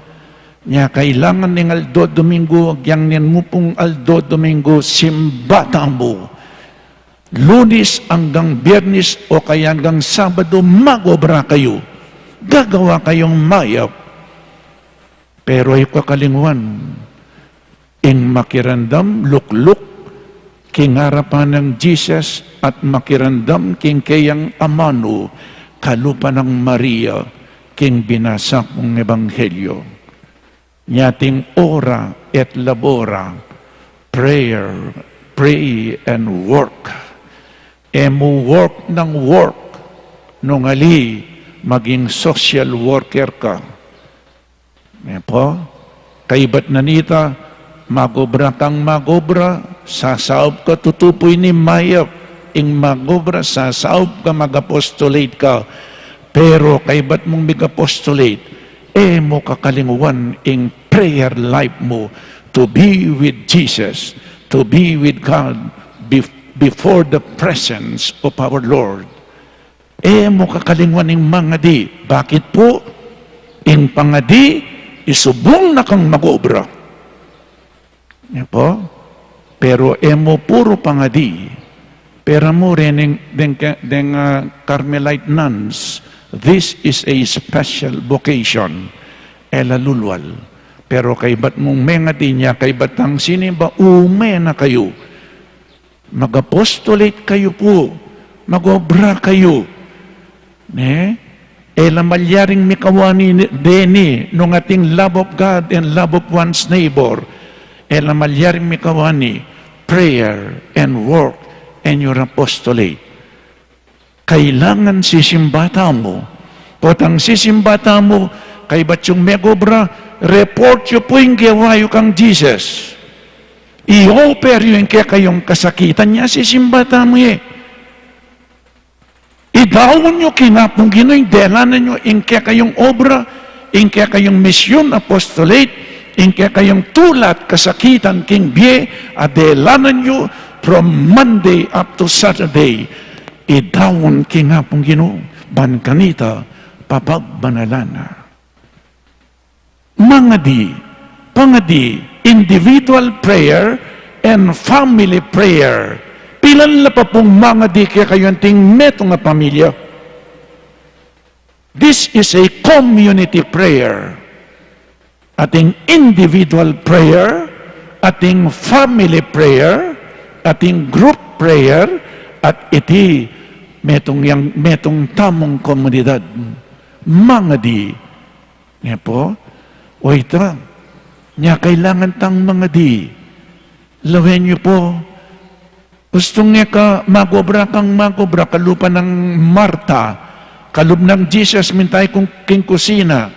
Nya kailangan ning aldo Domingo, agyang ning mupung aldo Domingo, simba tamu. Lunes anggang Biyernes o kaya anggang Sabado, mag-obra kayu. Gagawa kayung mayap. Pero e yu kakalingwan ing makiramdam lukluk king arapan nang Jesus at makiramdam king keyang amanu kalupa nang Maria king binasa kung ebanghelyo. Nya ating ora et labora, prayer, pray and work. E mu work nang work, nung ali maging social worker ka. E pu, kaybat na nita, mag-obra kang mag-obra, sasaup ka, tutu pu ini mayap, ing mag-obra, sasaup ka, mag-apostolate ka. Pero kaybat mung mag-apostolate, e mu kakalingwan ing prayer life mu, to be with Jesus, to be with God bef-, before the presence of our Lord. E mu kakalingwan ing mangadi. Bakit pu? Ing pangadi, isubung na kang mag-obra. Nya pu? Pero e mu puru pangadi. Pero mu rening, deng, deng, ah, Carmelite nuns, this is a special vocation. E la lulwal. Pero kaybat mung mengadi nya, kaybat tang sinimba, ume na kayu. Mag-apostolate kayu pu, mag-obra kayu. Ne? E la malyaring mikawani ni-, deni, nung ating love of God and love of one's neighbor. E la malyaring mikawani prayer and work and your apostolate. Kailangan sisimba tamu. Potang sisimba tamu, kaybat yung mag-obra, report yu pu ing gewa yu kang Jesus. I-offer yu ing kekayung kasakitan nya, sisimba tamu ye. Idaun yu king Apung Ginu, ing delanan yu ing kekayung obra, ing kekayung misyun, apostolate, ing kekayung tula at kasakitan king bie, a delanan yu from Monday up to Saturday. Idaun king Apung Ginu, ban kanita papagbanalan na. Mangadi, pangadi, individual prayer and family prayer. Pilan la pa pung mangadi kekayu anting metung a pamilya? This is a community prayer. Ating individual prayer, ating family prayer, ating group prayer, at iti metung yang, metung tamung komunidad. Mangadi. Nya pu? O ita, nya kailangan tang mangadi. Lawen yu pu, ustung ne ka mag-obra kang mag-obra kalupa nang Marta, kalub nang Jesus mintay kung king kusina,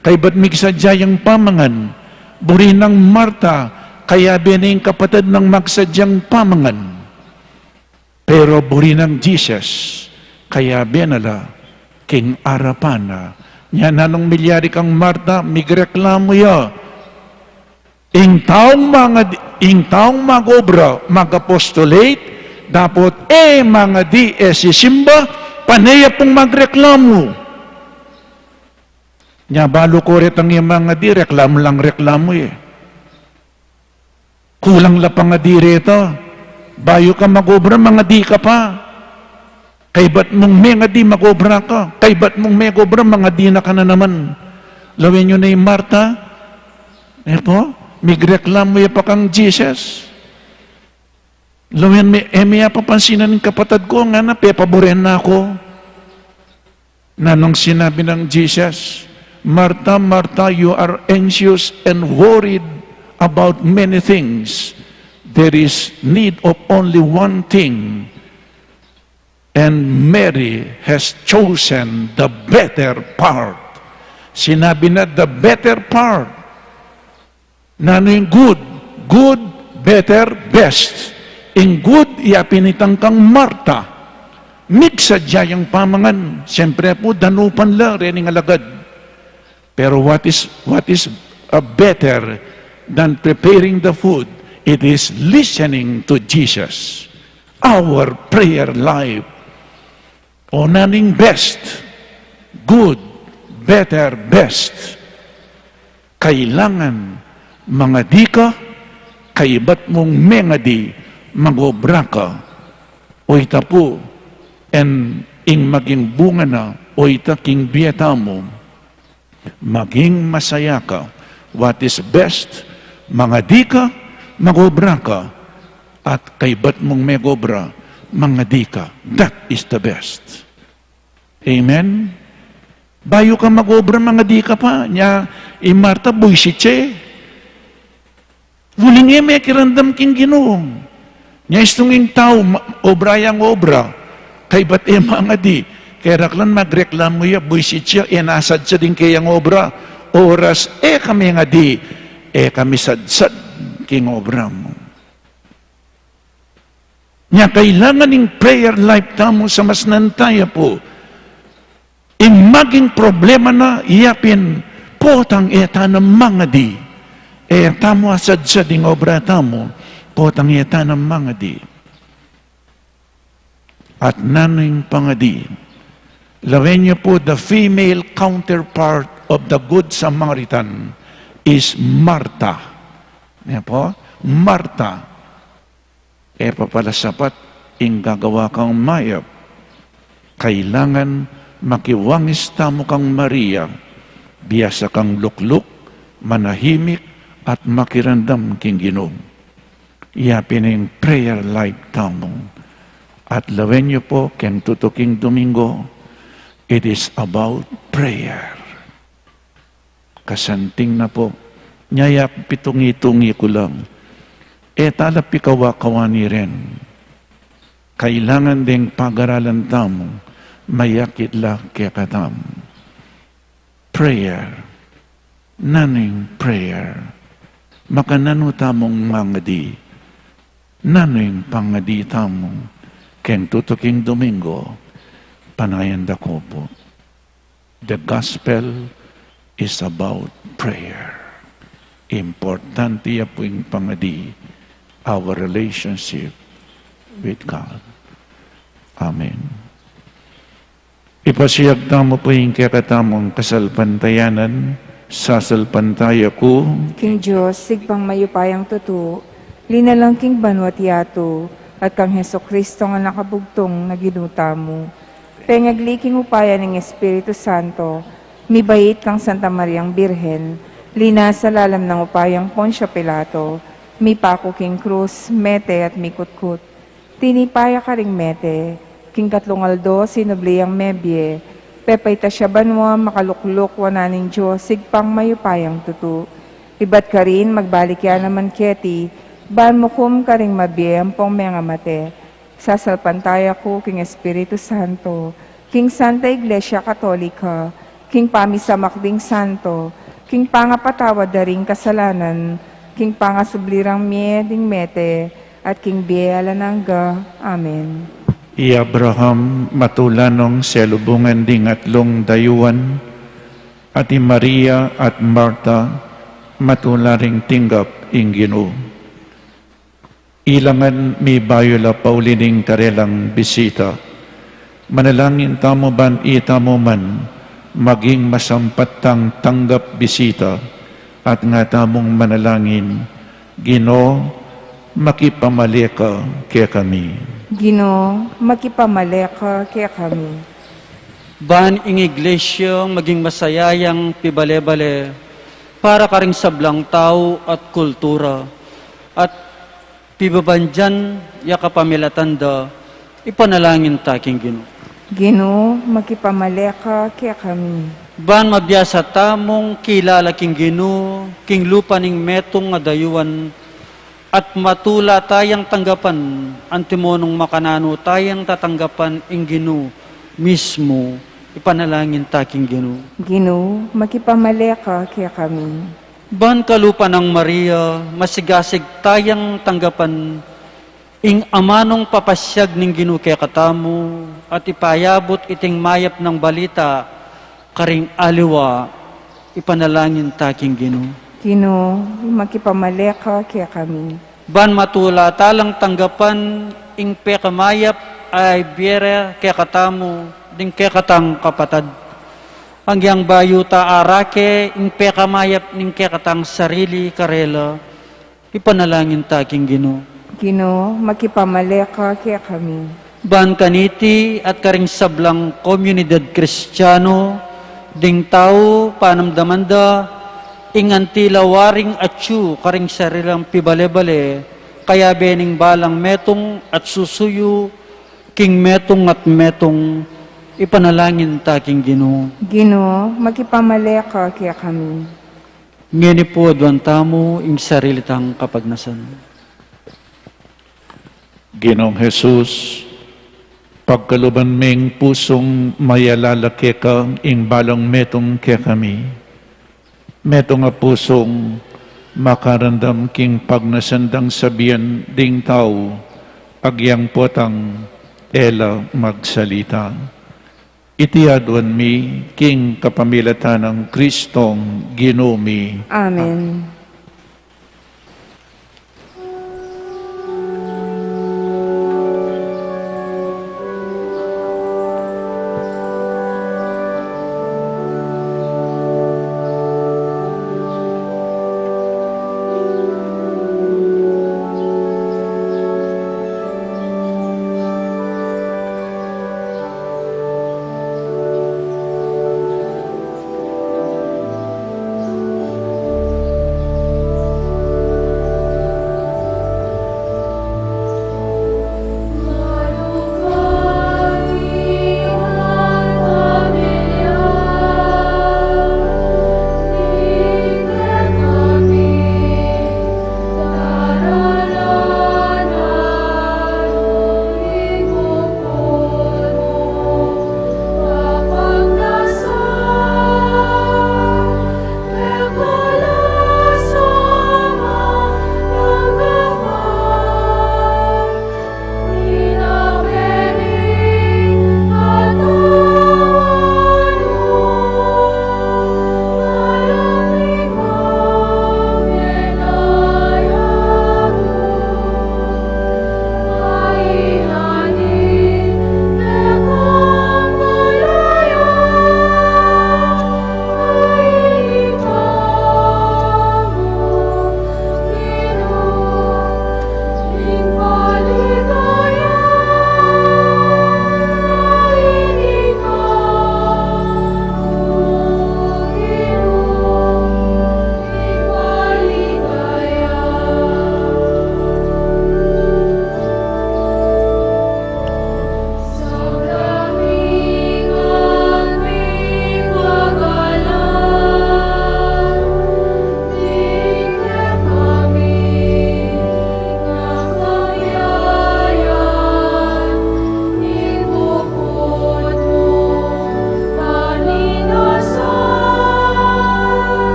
kaybat migsadya yang pamangan, buri nang Marta, kayabe ne ing kapatad nang magsadyang pamangan. Pero buri nang Jesus, kayabe na la king arapan na. Nya nanung milyari kang Marta, migreklamu ya. Ing taung mangad-, ing taung mag-obra, mag-apostolate, dapot e mangadi, e sisimba, pane ya pung magreklamu. Nya balu ko retang e mangadi, reklamu lang reklamu e. Kulang la pangadi reta. Bayu ka mag-obra, mangadi ka pa. Kaybat mung mengadi, mag-obra ka. Kaybat mung meg-obra, mangadi na ka na naman. Lawen yu ne i Marta? E pu, migreklamu ya pa kang Jesus. Lawen me, e me ya papansinan ing kapatad ku, ngana, pepaburen na ku. Nanung sinabi nang Jesus, "Marta, Marta, you are anxious and worried about many things. There is need of only one thing. And Mary has chosen the better part." Sinabi na, the better part. Nanu ing good? Good, better, best. Ing good, ya pinitang kang Marta. Migsadya yang pamangan. Siyempre pu, danupan la rening alagad. Pero what is, what is, uh, better than preparing the food? It is listening to Jesus. Our prayer life. O nanu ing best, good, better, best. Kailangan mangadi ka, kaybat mung mengadi, mag-obra ka. O ita pu, en ing maging bunga na, o ita king bie tamu, maging masaya ka. What is best, mangadi ka, mag-obra ka, at kaybat mung megobra, mangadi ka. That is the best. Amen? Bayu ka mag-obra, mangadi ka pa. Nya, i Marta, buisit ya. Uling e mekiramdam king Ginu. Nya istung ing tau, ma-, obra yang obra, kaybat e mangadi. Keraklan magreklamu ya, buisit ya, e na sadsad ing keyang obra. Oras e ka mengadi, e ka misadsad king obra mu. Nya kailangan ing prayer life tamu sa mas nantaya pu. Ing maging problema na, iya pin, potang e ta na mangadi. E tamu asadsad ing obra tamu, potang e ta na mangadi. At nanu ing pangadi? Lawen yu pu, the female counterpart of the Good Samaritan is Martha. Nya pu, Martha. E pa pala sapat ing gagawa kang mayap. Kailangan makiwangis tamu kang Maria, biasa kang lukluk, manahimik, at makiramdam king Ginu. Iya pin ing prayer life tamu. At lawen yu pu, keng tutuking Domingo, it is about prayer. Kasanting na pu, nya yak pitungi-tungi ku lang. E ta la pikawa-kawani rin. Kailangan deng pagaralan tamu, mayakit la kekatamu. Prayer. Nanu ing prayer? Makananu tamung mangadi? Nanu ing pangadi tamu? Keng tutuking Domingo, panayan da ku pu. The gospel is about prayer. Importante ya pu ing pangadi, our relationship with God. Amen. Ipasiag tamu pu ing kekatamung kasalpantayanan, sasalpantaya ku. King Dios, Ibpang mayupayang tutu, linalang king banua't yatu, at kang Jesucristo a anak a bugtung na Ginu tamu. Pengagli king upaya ning Espiritu Santo, mibait kang Santa Mariang Birhen, linasa lalam nang upayang Poncio Pilato, mipaku king krus, mete at mikutkut. Tinipa ya karing mete, king katlung aldo sinubli yang mebie, pepaitas ya banua, makalukluk wanan ning Dios, Ibpang mayupayang tutu. Ibat karin, magbalik ya naman keti, ban mukum karing mabie ampong mengamate. Sasalpantaya ku king Espiritu Santo, king Santa Iglesia Katolika, king pamisamak ding santo, king pangapatawad da ring kasalanan, king pangasubli rang mie ding mete, at king bie alang angga. Amen. I Abraham matula nong selubungan ding atlung dayuan, at i Maria at Marta matula ring tinggap ing Ginu. Ilangan mibayu la pauli ning karelang bisita. Manalangin tamu ban itamu man maging masampat tang tanggap bisita, at nga tamung manalangin, Ginu, makipamale ka kekami. Ginu, makipamale ka kekami. Ban ing Iglesia maging masaya yang pibale-bale para karing sablang tau at kultura, at pibabandian ya kapamilatan da, ipanalangin ta king Ginu. Ginu, makipamale ka kekami. Ban mabiasa tamung kilala king Ginu king lupa ning metung a dayuan, at matula tayang tanggapan antimo nung makananu tayang tatanggapan ing Ginu mismu, ipanalangin ta king Ginu. Ginu, makipamale ka kekami. Ban kalupa nang Maria, masigasig tayang tanggapan ing amanung papasiag ning Ginu kekatamu, at ipayabut iting mayap nang balita karing aliwa, ipanalangin ta king Ginu. Ginu, makipamale ka kekami. Ban matula ta lang tanggapan ing pekamayap a ibie ra kekatamu ding kekatang kapatad, anggiyang bayu ta arake ing pekamayap ning kekatang sarili karela, ipanalangin ta king Ginu. Ginu, makipamale ka kekami. Ban kaniti at karing sablang komunidad Kristiano, ding tau panamdaman da, ing antila waring atyu karing sarilang pibale-bale, kayabe ning balang metung at susuyu, king metung at metung, ipanalangin ta king Ginu. Ginu, makipamale ka kekami. Ngeni pu aduan tamu ing sarili tang kapagnasan. Ginung Jesus, pagkaluban ming pusung mayalala keka ing balang metung kekami. Metung a pusung makarandam king pagnasan dang sabian ding tau, agyang potang e la magsalita. Iti aduan mi king kapamilatan nang Kristong Ginu mi. Amen.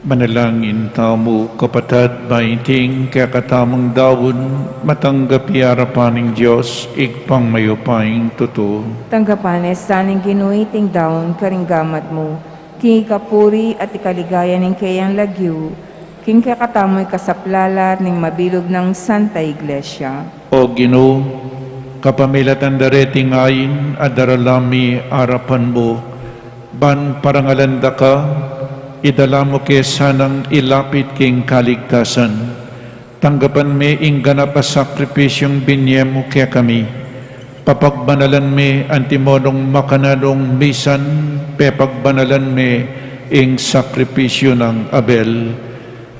Manalangin tamu, kapatad, ba iting kekatamung daun matanggap ya arapan ning Dios, Ibpang mayupayang tutu. Tanggapan na sa ning Ginu iting daun karing gamat mu, king ikapuri at ikaligaya ning keyang lagyu, king kekatamung ikasaplalan ning mabilug nang Santa Iglesia. O Ginu, kapamilatan da reting ain a daralan mi arapan mu, ban parangalan da ka, idala mu ke sanang ilapit king kaligtasan. Tanggapan me ing ganap a sakripisyung binye mu kekami. Papagbanalan me antimonong makananu nung misan pepagbanalan me ing sakripisyu nang Abel.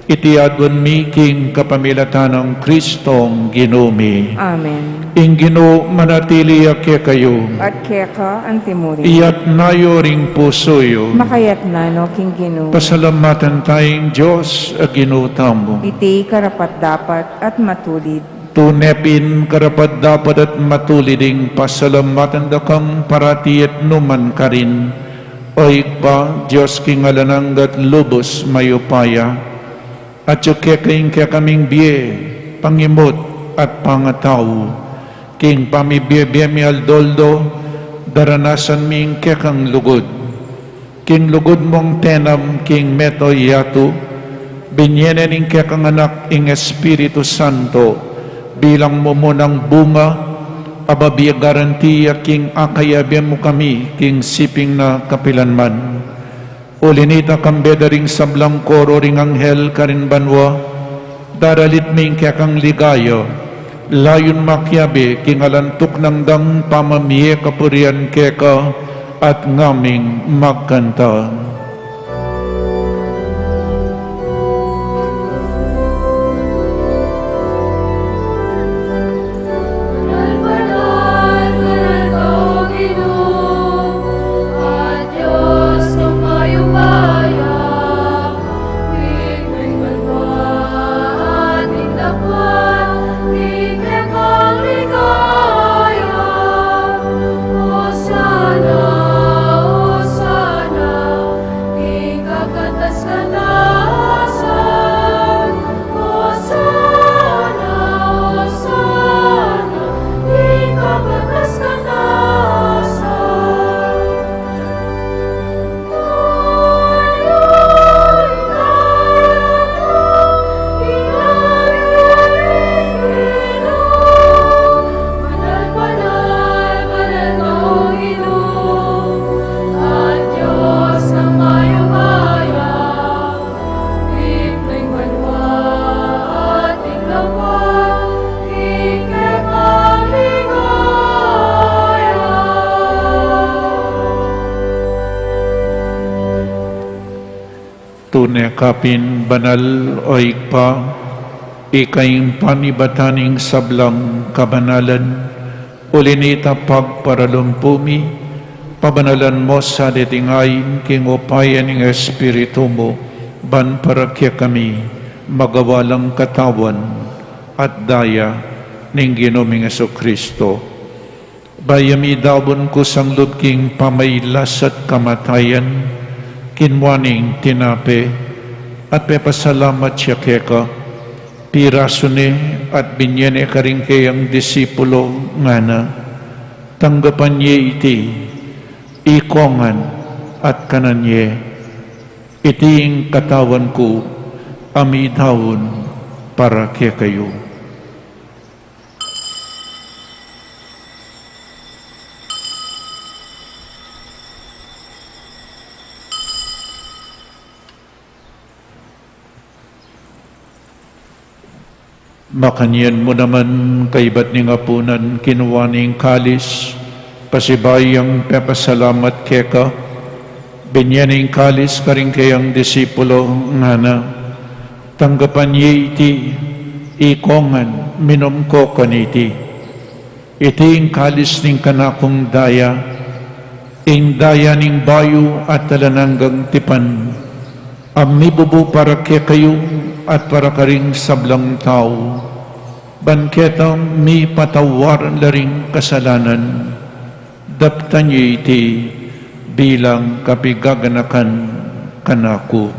Iti aduan mi king kapamilatan nang Kristong Ginu mi. Amen. Ing Ginu manatili ya kekayu. At keka antimurin. Iyatas yu ring pusu yu. Makayatas no king Ginu. Pasalamatan taya ing Dios a Ginu tamu. Iti karapat-dapat at matulid. Tune pin karapat-dapat at matulid ing pasalamatan da kang parati at nukarin man, O Ibpa, Dios king alang angga at lubus mayupaya. Atyu keka ing kekaming bie, pangimut at pangatau. King pamibie-bie mi aldo-aldo, daranasan mi ing kekang lugud. King lugud mung tinanam king meto yatu, binie ne ning kekang Anak ing Espiritu Santo, bilang mumunang bunga, a babie garantiya king akayabe mu kami king siping na kapilanman. Uli na nita, kambe da ring sablang koro ring anghel karin banua, daralit mi ing kekang ligaya, layun makiabe king alang tuknang dang pamamie kapurian keka at ngaming magkanta. Tune ka pin banal, O Ibpa, ika ing panibatan ning sablang kabanalan. Uli na nita, pagparalumpu mi, pabanalan mu sa deting ain king upaya ning Espiritu mu, ban para kekami magawa lang katawan at daya ning Ginu ming Jesucristo. Bayu ya midaun kusang lub king pamailas at kamatayan, kinua ne ing tinape at pepasalamat ya keka, pirasu ne at binie ne karing keyang disipulo, ngana: Tanggapan ye iti, ikong ngan at kanan ye. Iti ing katawan ku a midaun para kekayu. Makanyan mu naman, kaibat ning apunan, kinua ne ing kalis, pasibayu yang pepasalamat keka, binie ne ing kalis karing keyang disipulo, ngana: Tanggapan ye iti, ikong ngan, minum ko kaniti. Iti ing kalis ning kanakung daya, ing daya ning bayu at alang anggang tipan, a mibubu para kekayu at para karing sablang tau, ban ketang mipatawad la ring kasalanan. Daptan ye iti bilang kapigaganakan kanaku.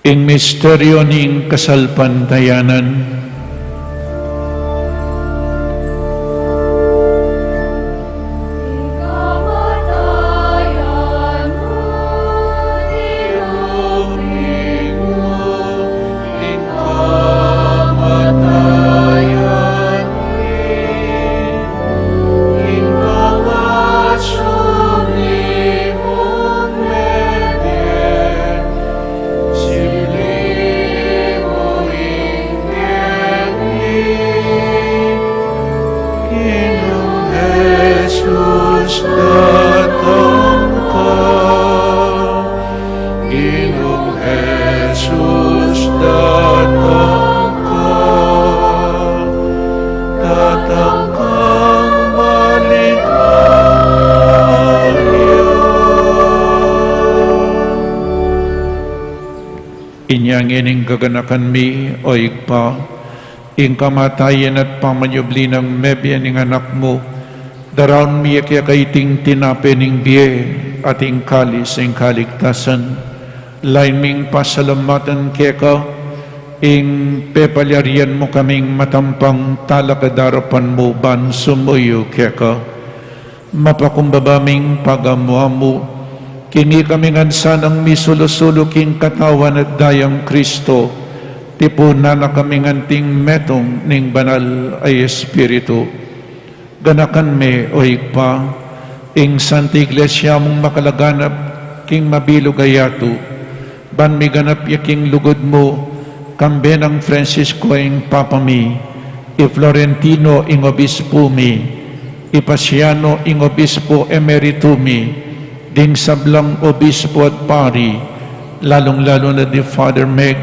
Ing misteryu ning kasalpantayanan. Yang ining gaganakan mi, o Ibpa, ing kamatayan at pamanyubli nang mebie ning Anak mu, daraun mi keka iting tinape ning bie at ing kalis ning kaligtasan. Lain ming pasalamatan keka ing pepalyarian mu kaming matampang talakad arapan mu ban sumuyu keka. Mapakumbaba ming pagamu-amu, king ikami ngan sanang misulu-sulu king katawan at dayang Kristo, tipunan na kami ngan anting metung ning Banal a Espiritu. Ganakan me, o Ibpa, ing Santa Iglesia mung makalaganap king mabilug a yatu, ban miganap ya king lugud mu, kambe nang Francisco ing Papa mi, i Florentino ing Obispo mi, i Paciano ing Obispo Emerito mi, ding sablang Obispo at Pari, lalung-lalu na di Father Meg,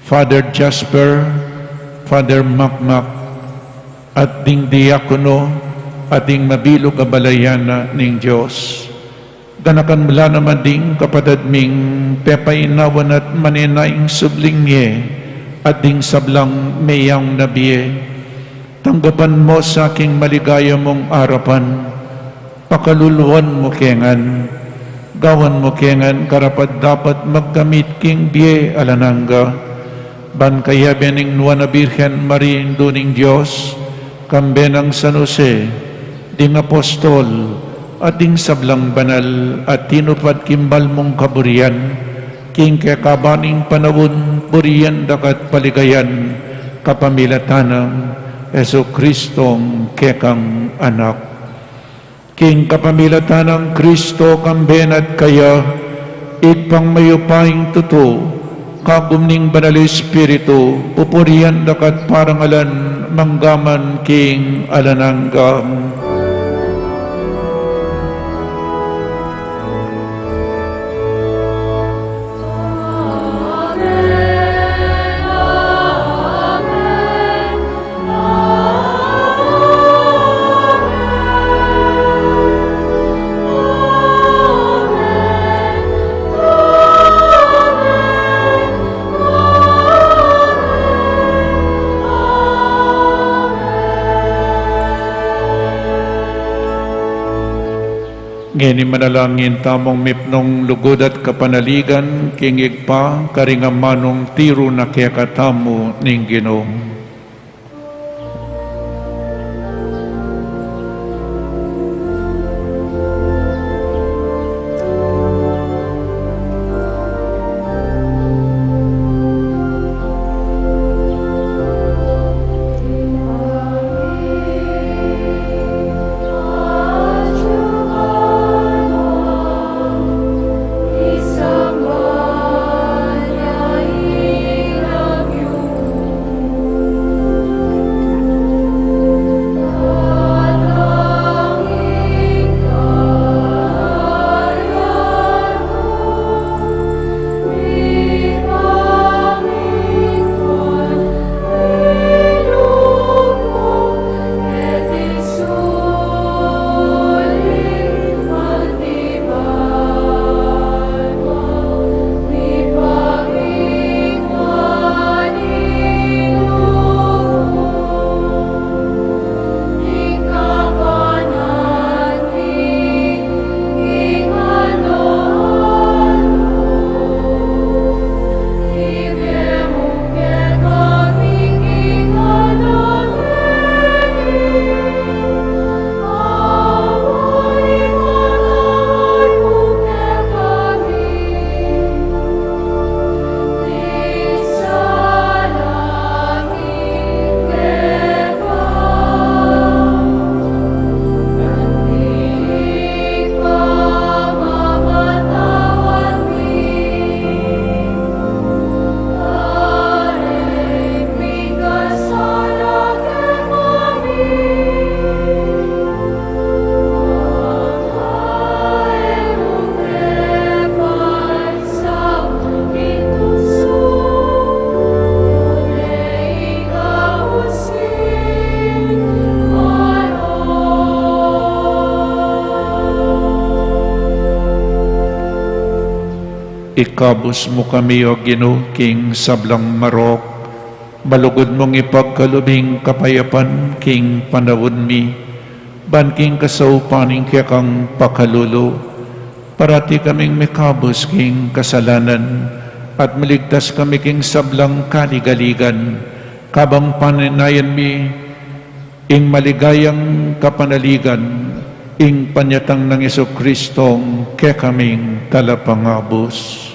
Father Jasper, Father Makmak, at ding diakono, at ding mabilug a balayan na ning Dios. Ganakan mu la naman ding kapatad ming pepainawan at manenaya ing subling mie, at ding sablang meyaun na bie. Tanggapan mu sa king maligaya mung arapan, pakaluluan mu ke ngan, gawan mu ke ngan karapat-dapat magkamit king bie alang angga, ban kayabe ning Nuan a Birhen Maria, Indu ning Dios, kambe nang San Jose, ding apostol, at ding sablang banal a tinupad king bal mung kaburian, king kekaban ning panaun, burian da ka at paligayan, kapamilatan nang Jesucristong kekang Anak. King kapamilatan nang Kristo, kambe na at kaya, Ibpang mayupayang tutu, kagum ning Banal Espiritu, pupurian da ka at parangalan, mangga man king alang angga. Ngeni manalangin tamung mipnung lugud at kapanaligan king Ibpa, karing amanung tiru na kekatamu ning Ginu. Ikabus mu kami, O Ginu, king sablang marok, malugud mung ipagkalub ing kapayapan king panaun mi, ban king kasaupan ning kekang pakalulu, parati kaming mikabus king kasalanan, at maligtas kami king sablang kaligaligan, kabang paninayan mi ing maligayang kapanaligan, ing panyatang nang Jesucristong kekaming talapangabus.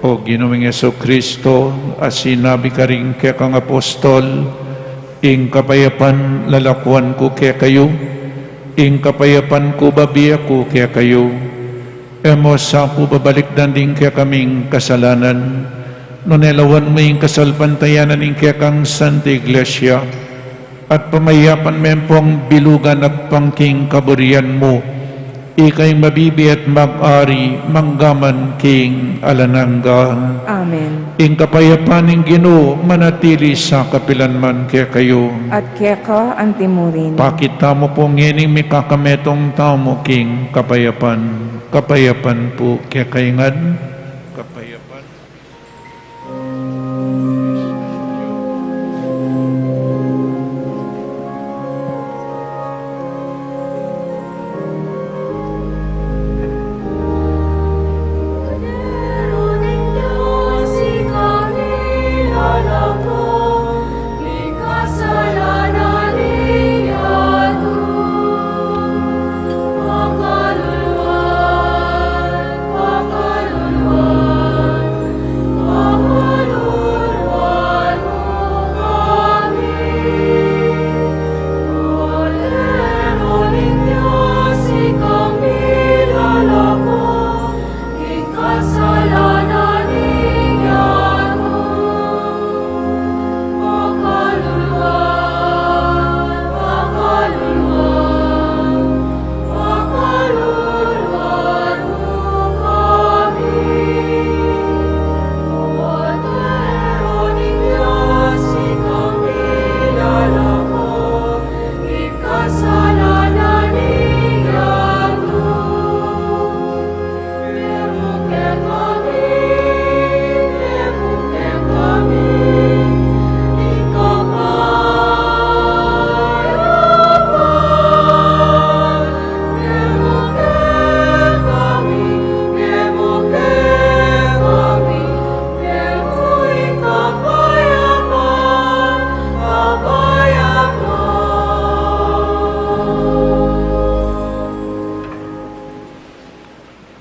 O Ginu ming Jesucristo, a sinabi karing kekang apostol, ing kapayapan lalakuan ku kekayu, ing kapayapan ku bibie ku kekayu. E mu sa pu babalikdan ding kekaming kasalanan, nune lawan mu ing kasalpantayanan ning kekang Santa Iglesia, at pamayapan me pung bilugan agpang king kaburian mu. Ika ing mabibie at mag-ari manggaman king alang angga. Amen. Ing kapayapan ning Ginu manatili sa kapilan man kekayu. At keka antimurin. Pakit tamu pu ngening mikakametung tamu king kapayapan. Kapayapan pu kekayu ngan. Kapayapan.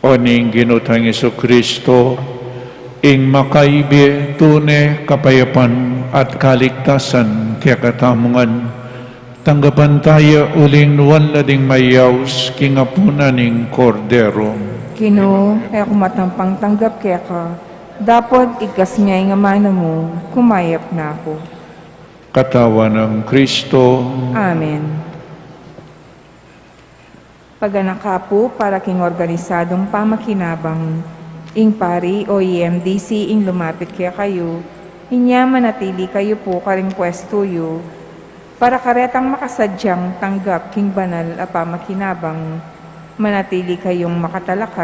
O ning Ginu tang Jesucristo, ing makaibie tune kapayapan at kaligtasan kekatamu ngan, tanggapan taya uling nuan la ding mayaus king apunan ning Kordero. Ginu, e ku matampang tanggap keka, dapot igkas me ing amanu mu, kumayap na ku. Katawan nang Kristo. Amen. Paganaka pu para king organisadung pamakinabang. Ing pari o E M D C ing lumapit kekayu, inya manatili kayu pu karing pwestu yu, para karetang makasadyang tanggap king banal a pamakinabang. Manatili kayung makatalakad.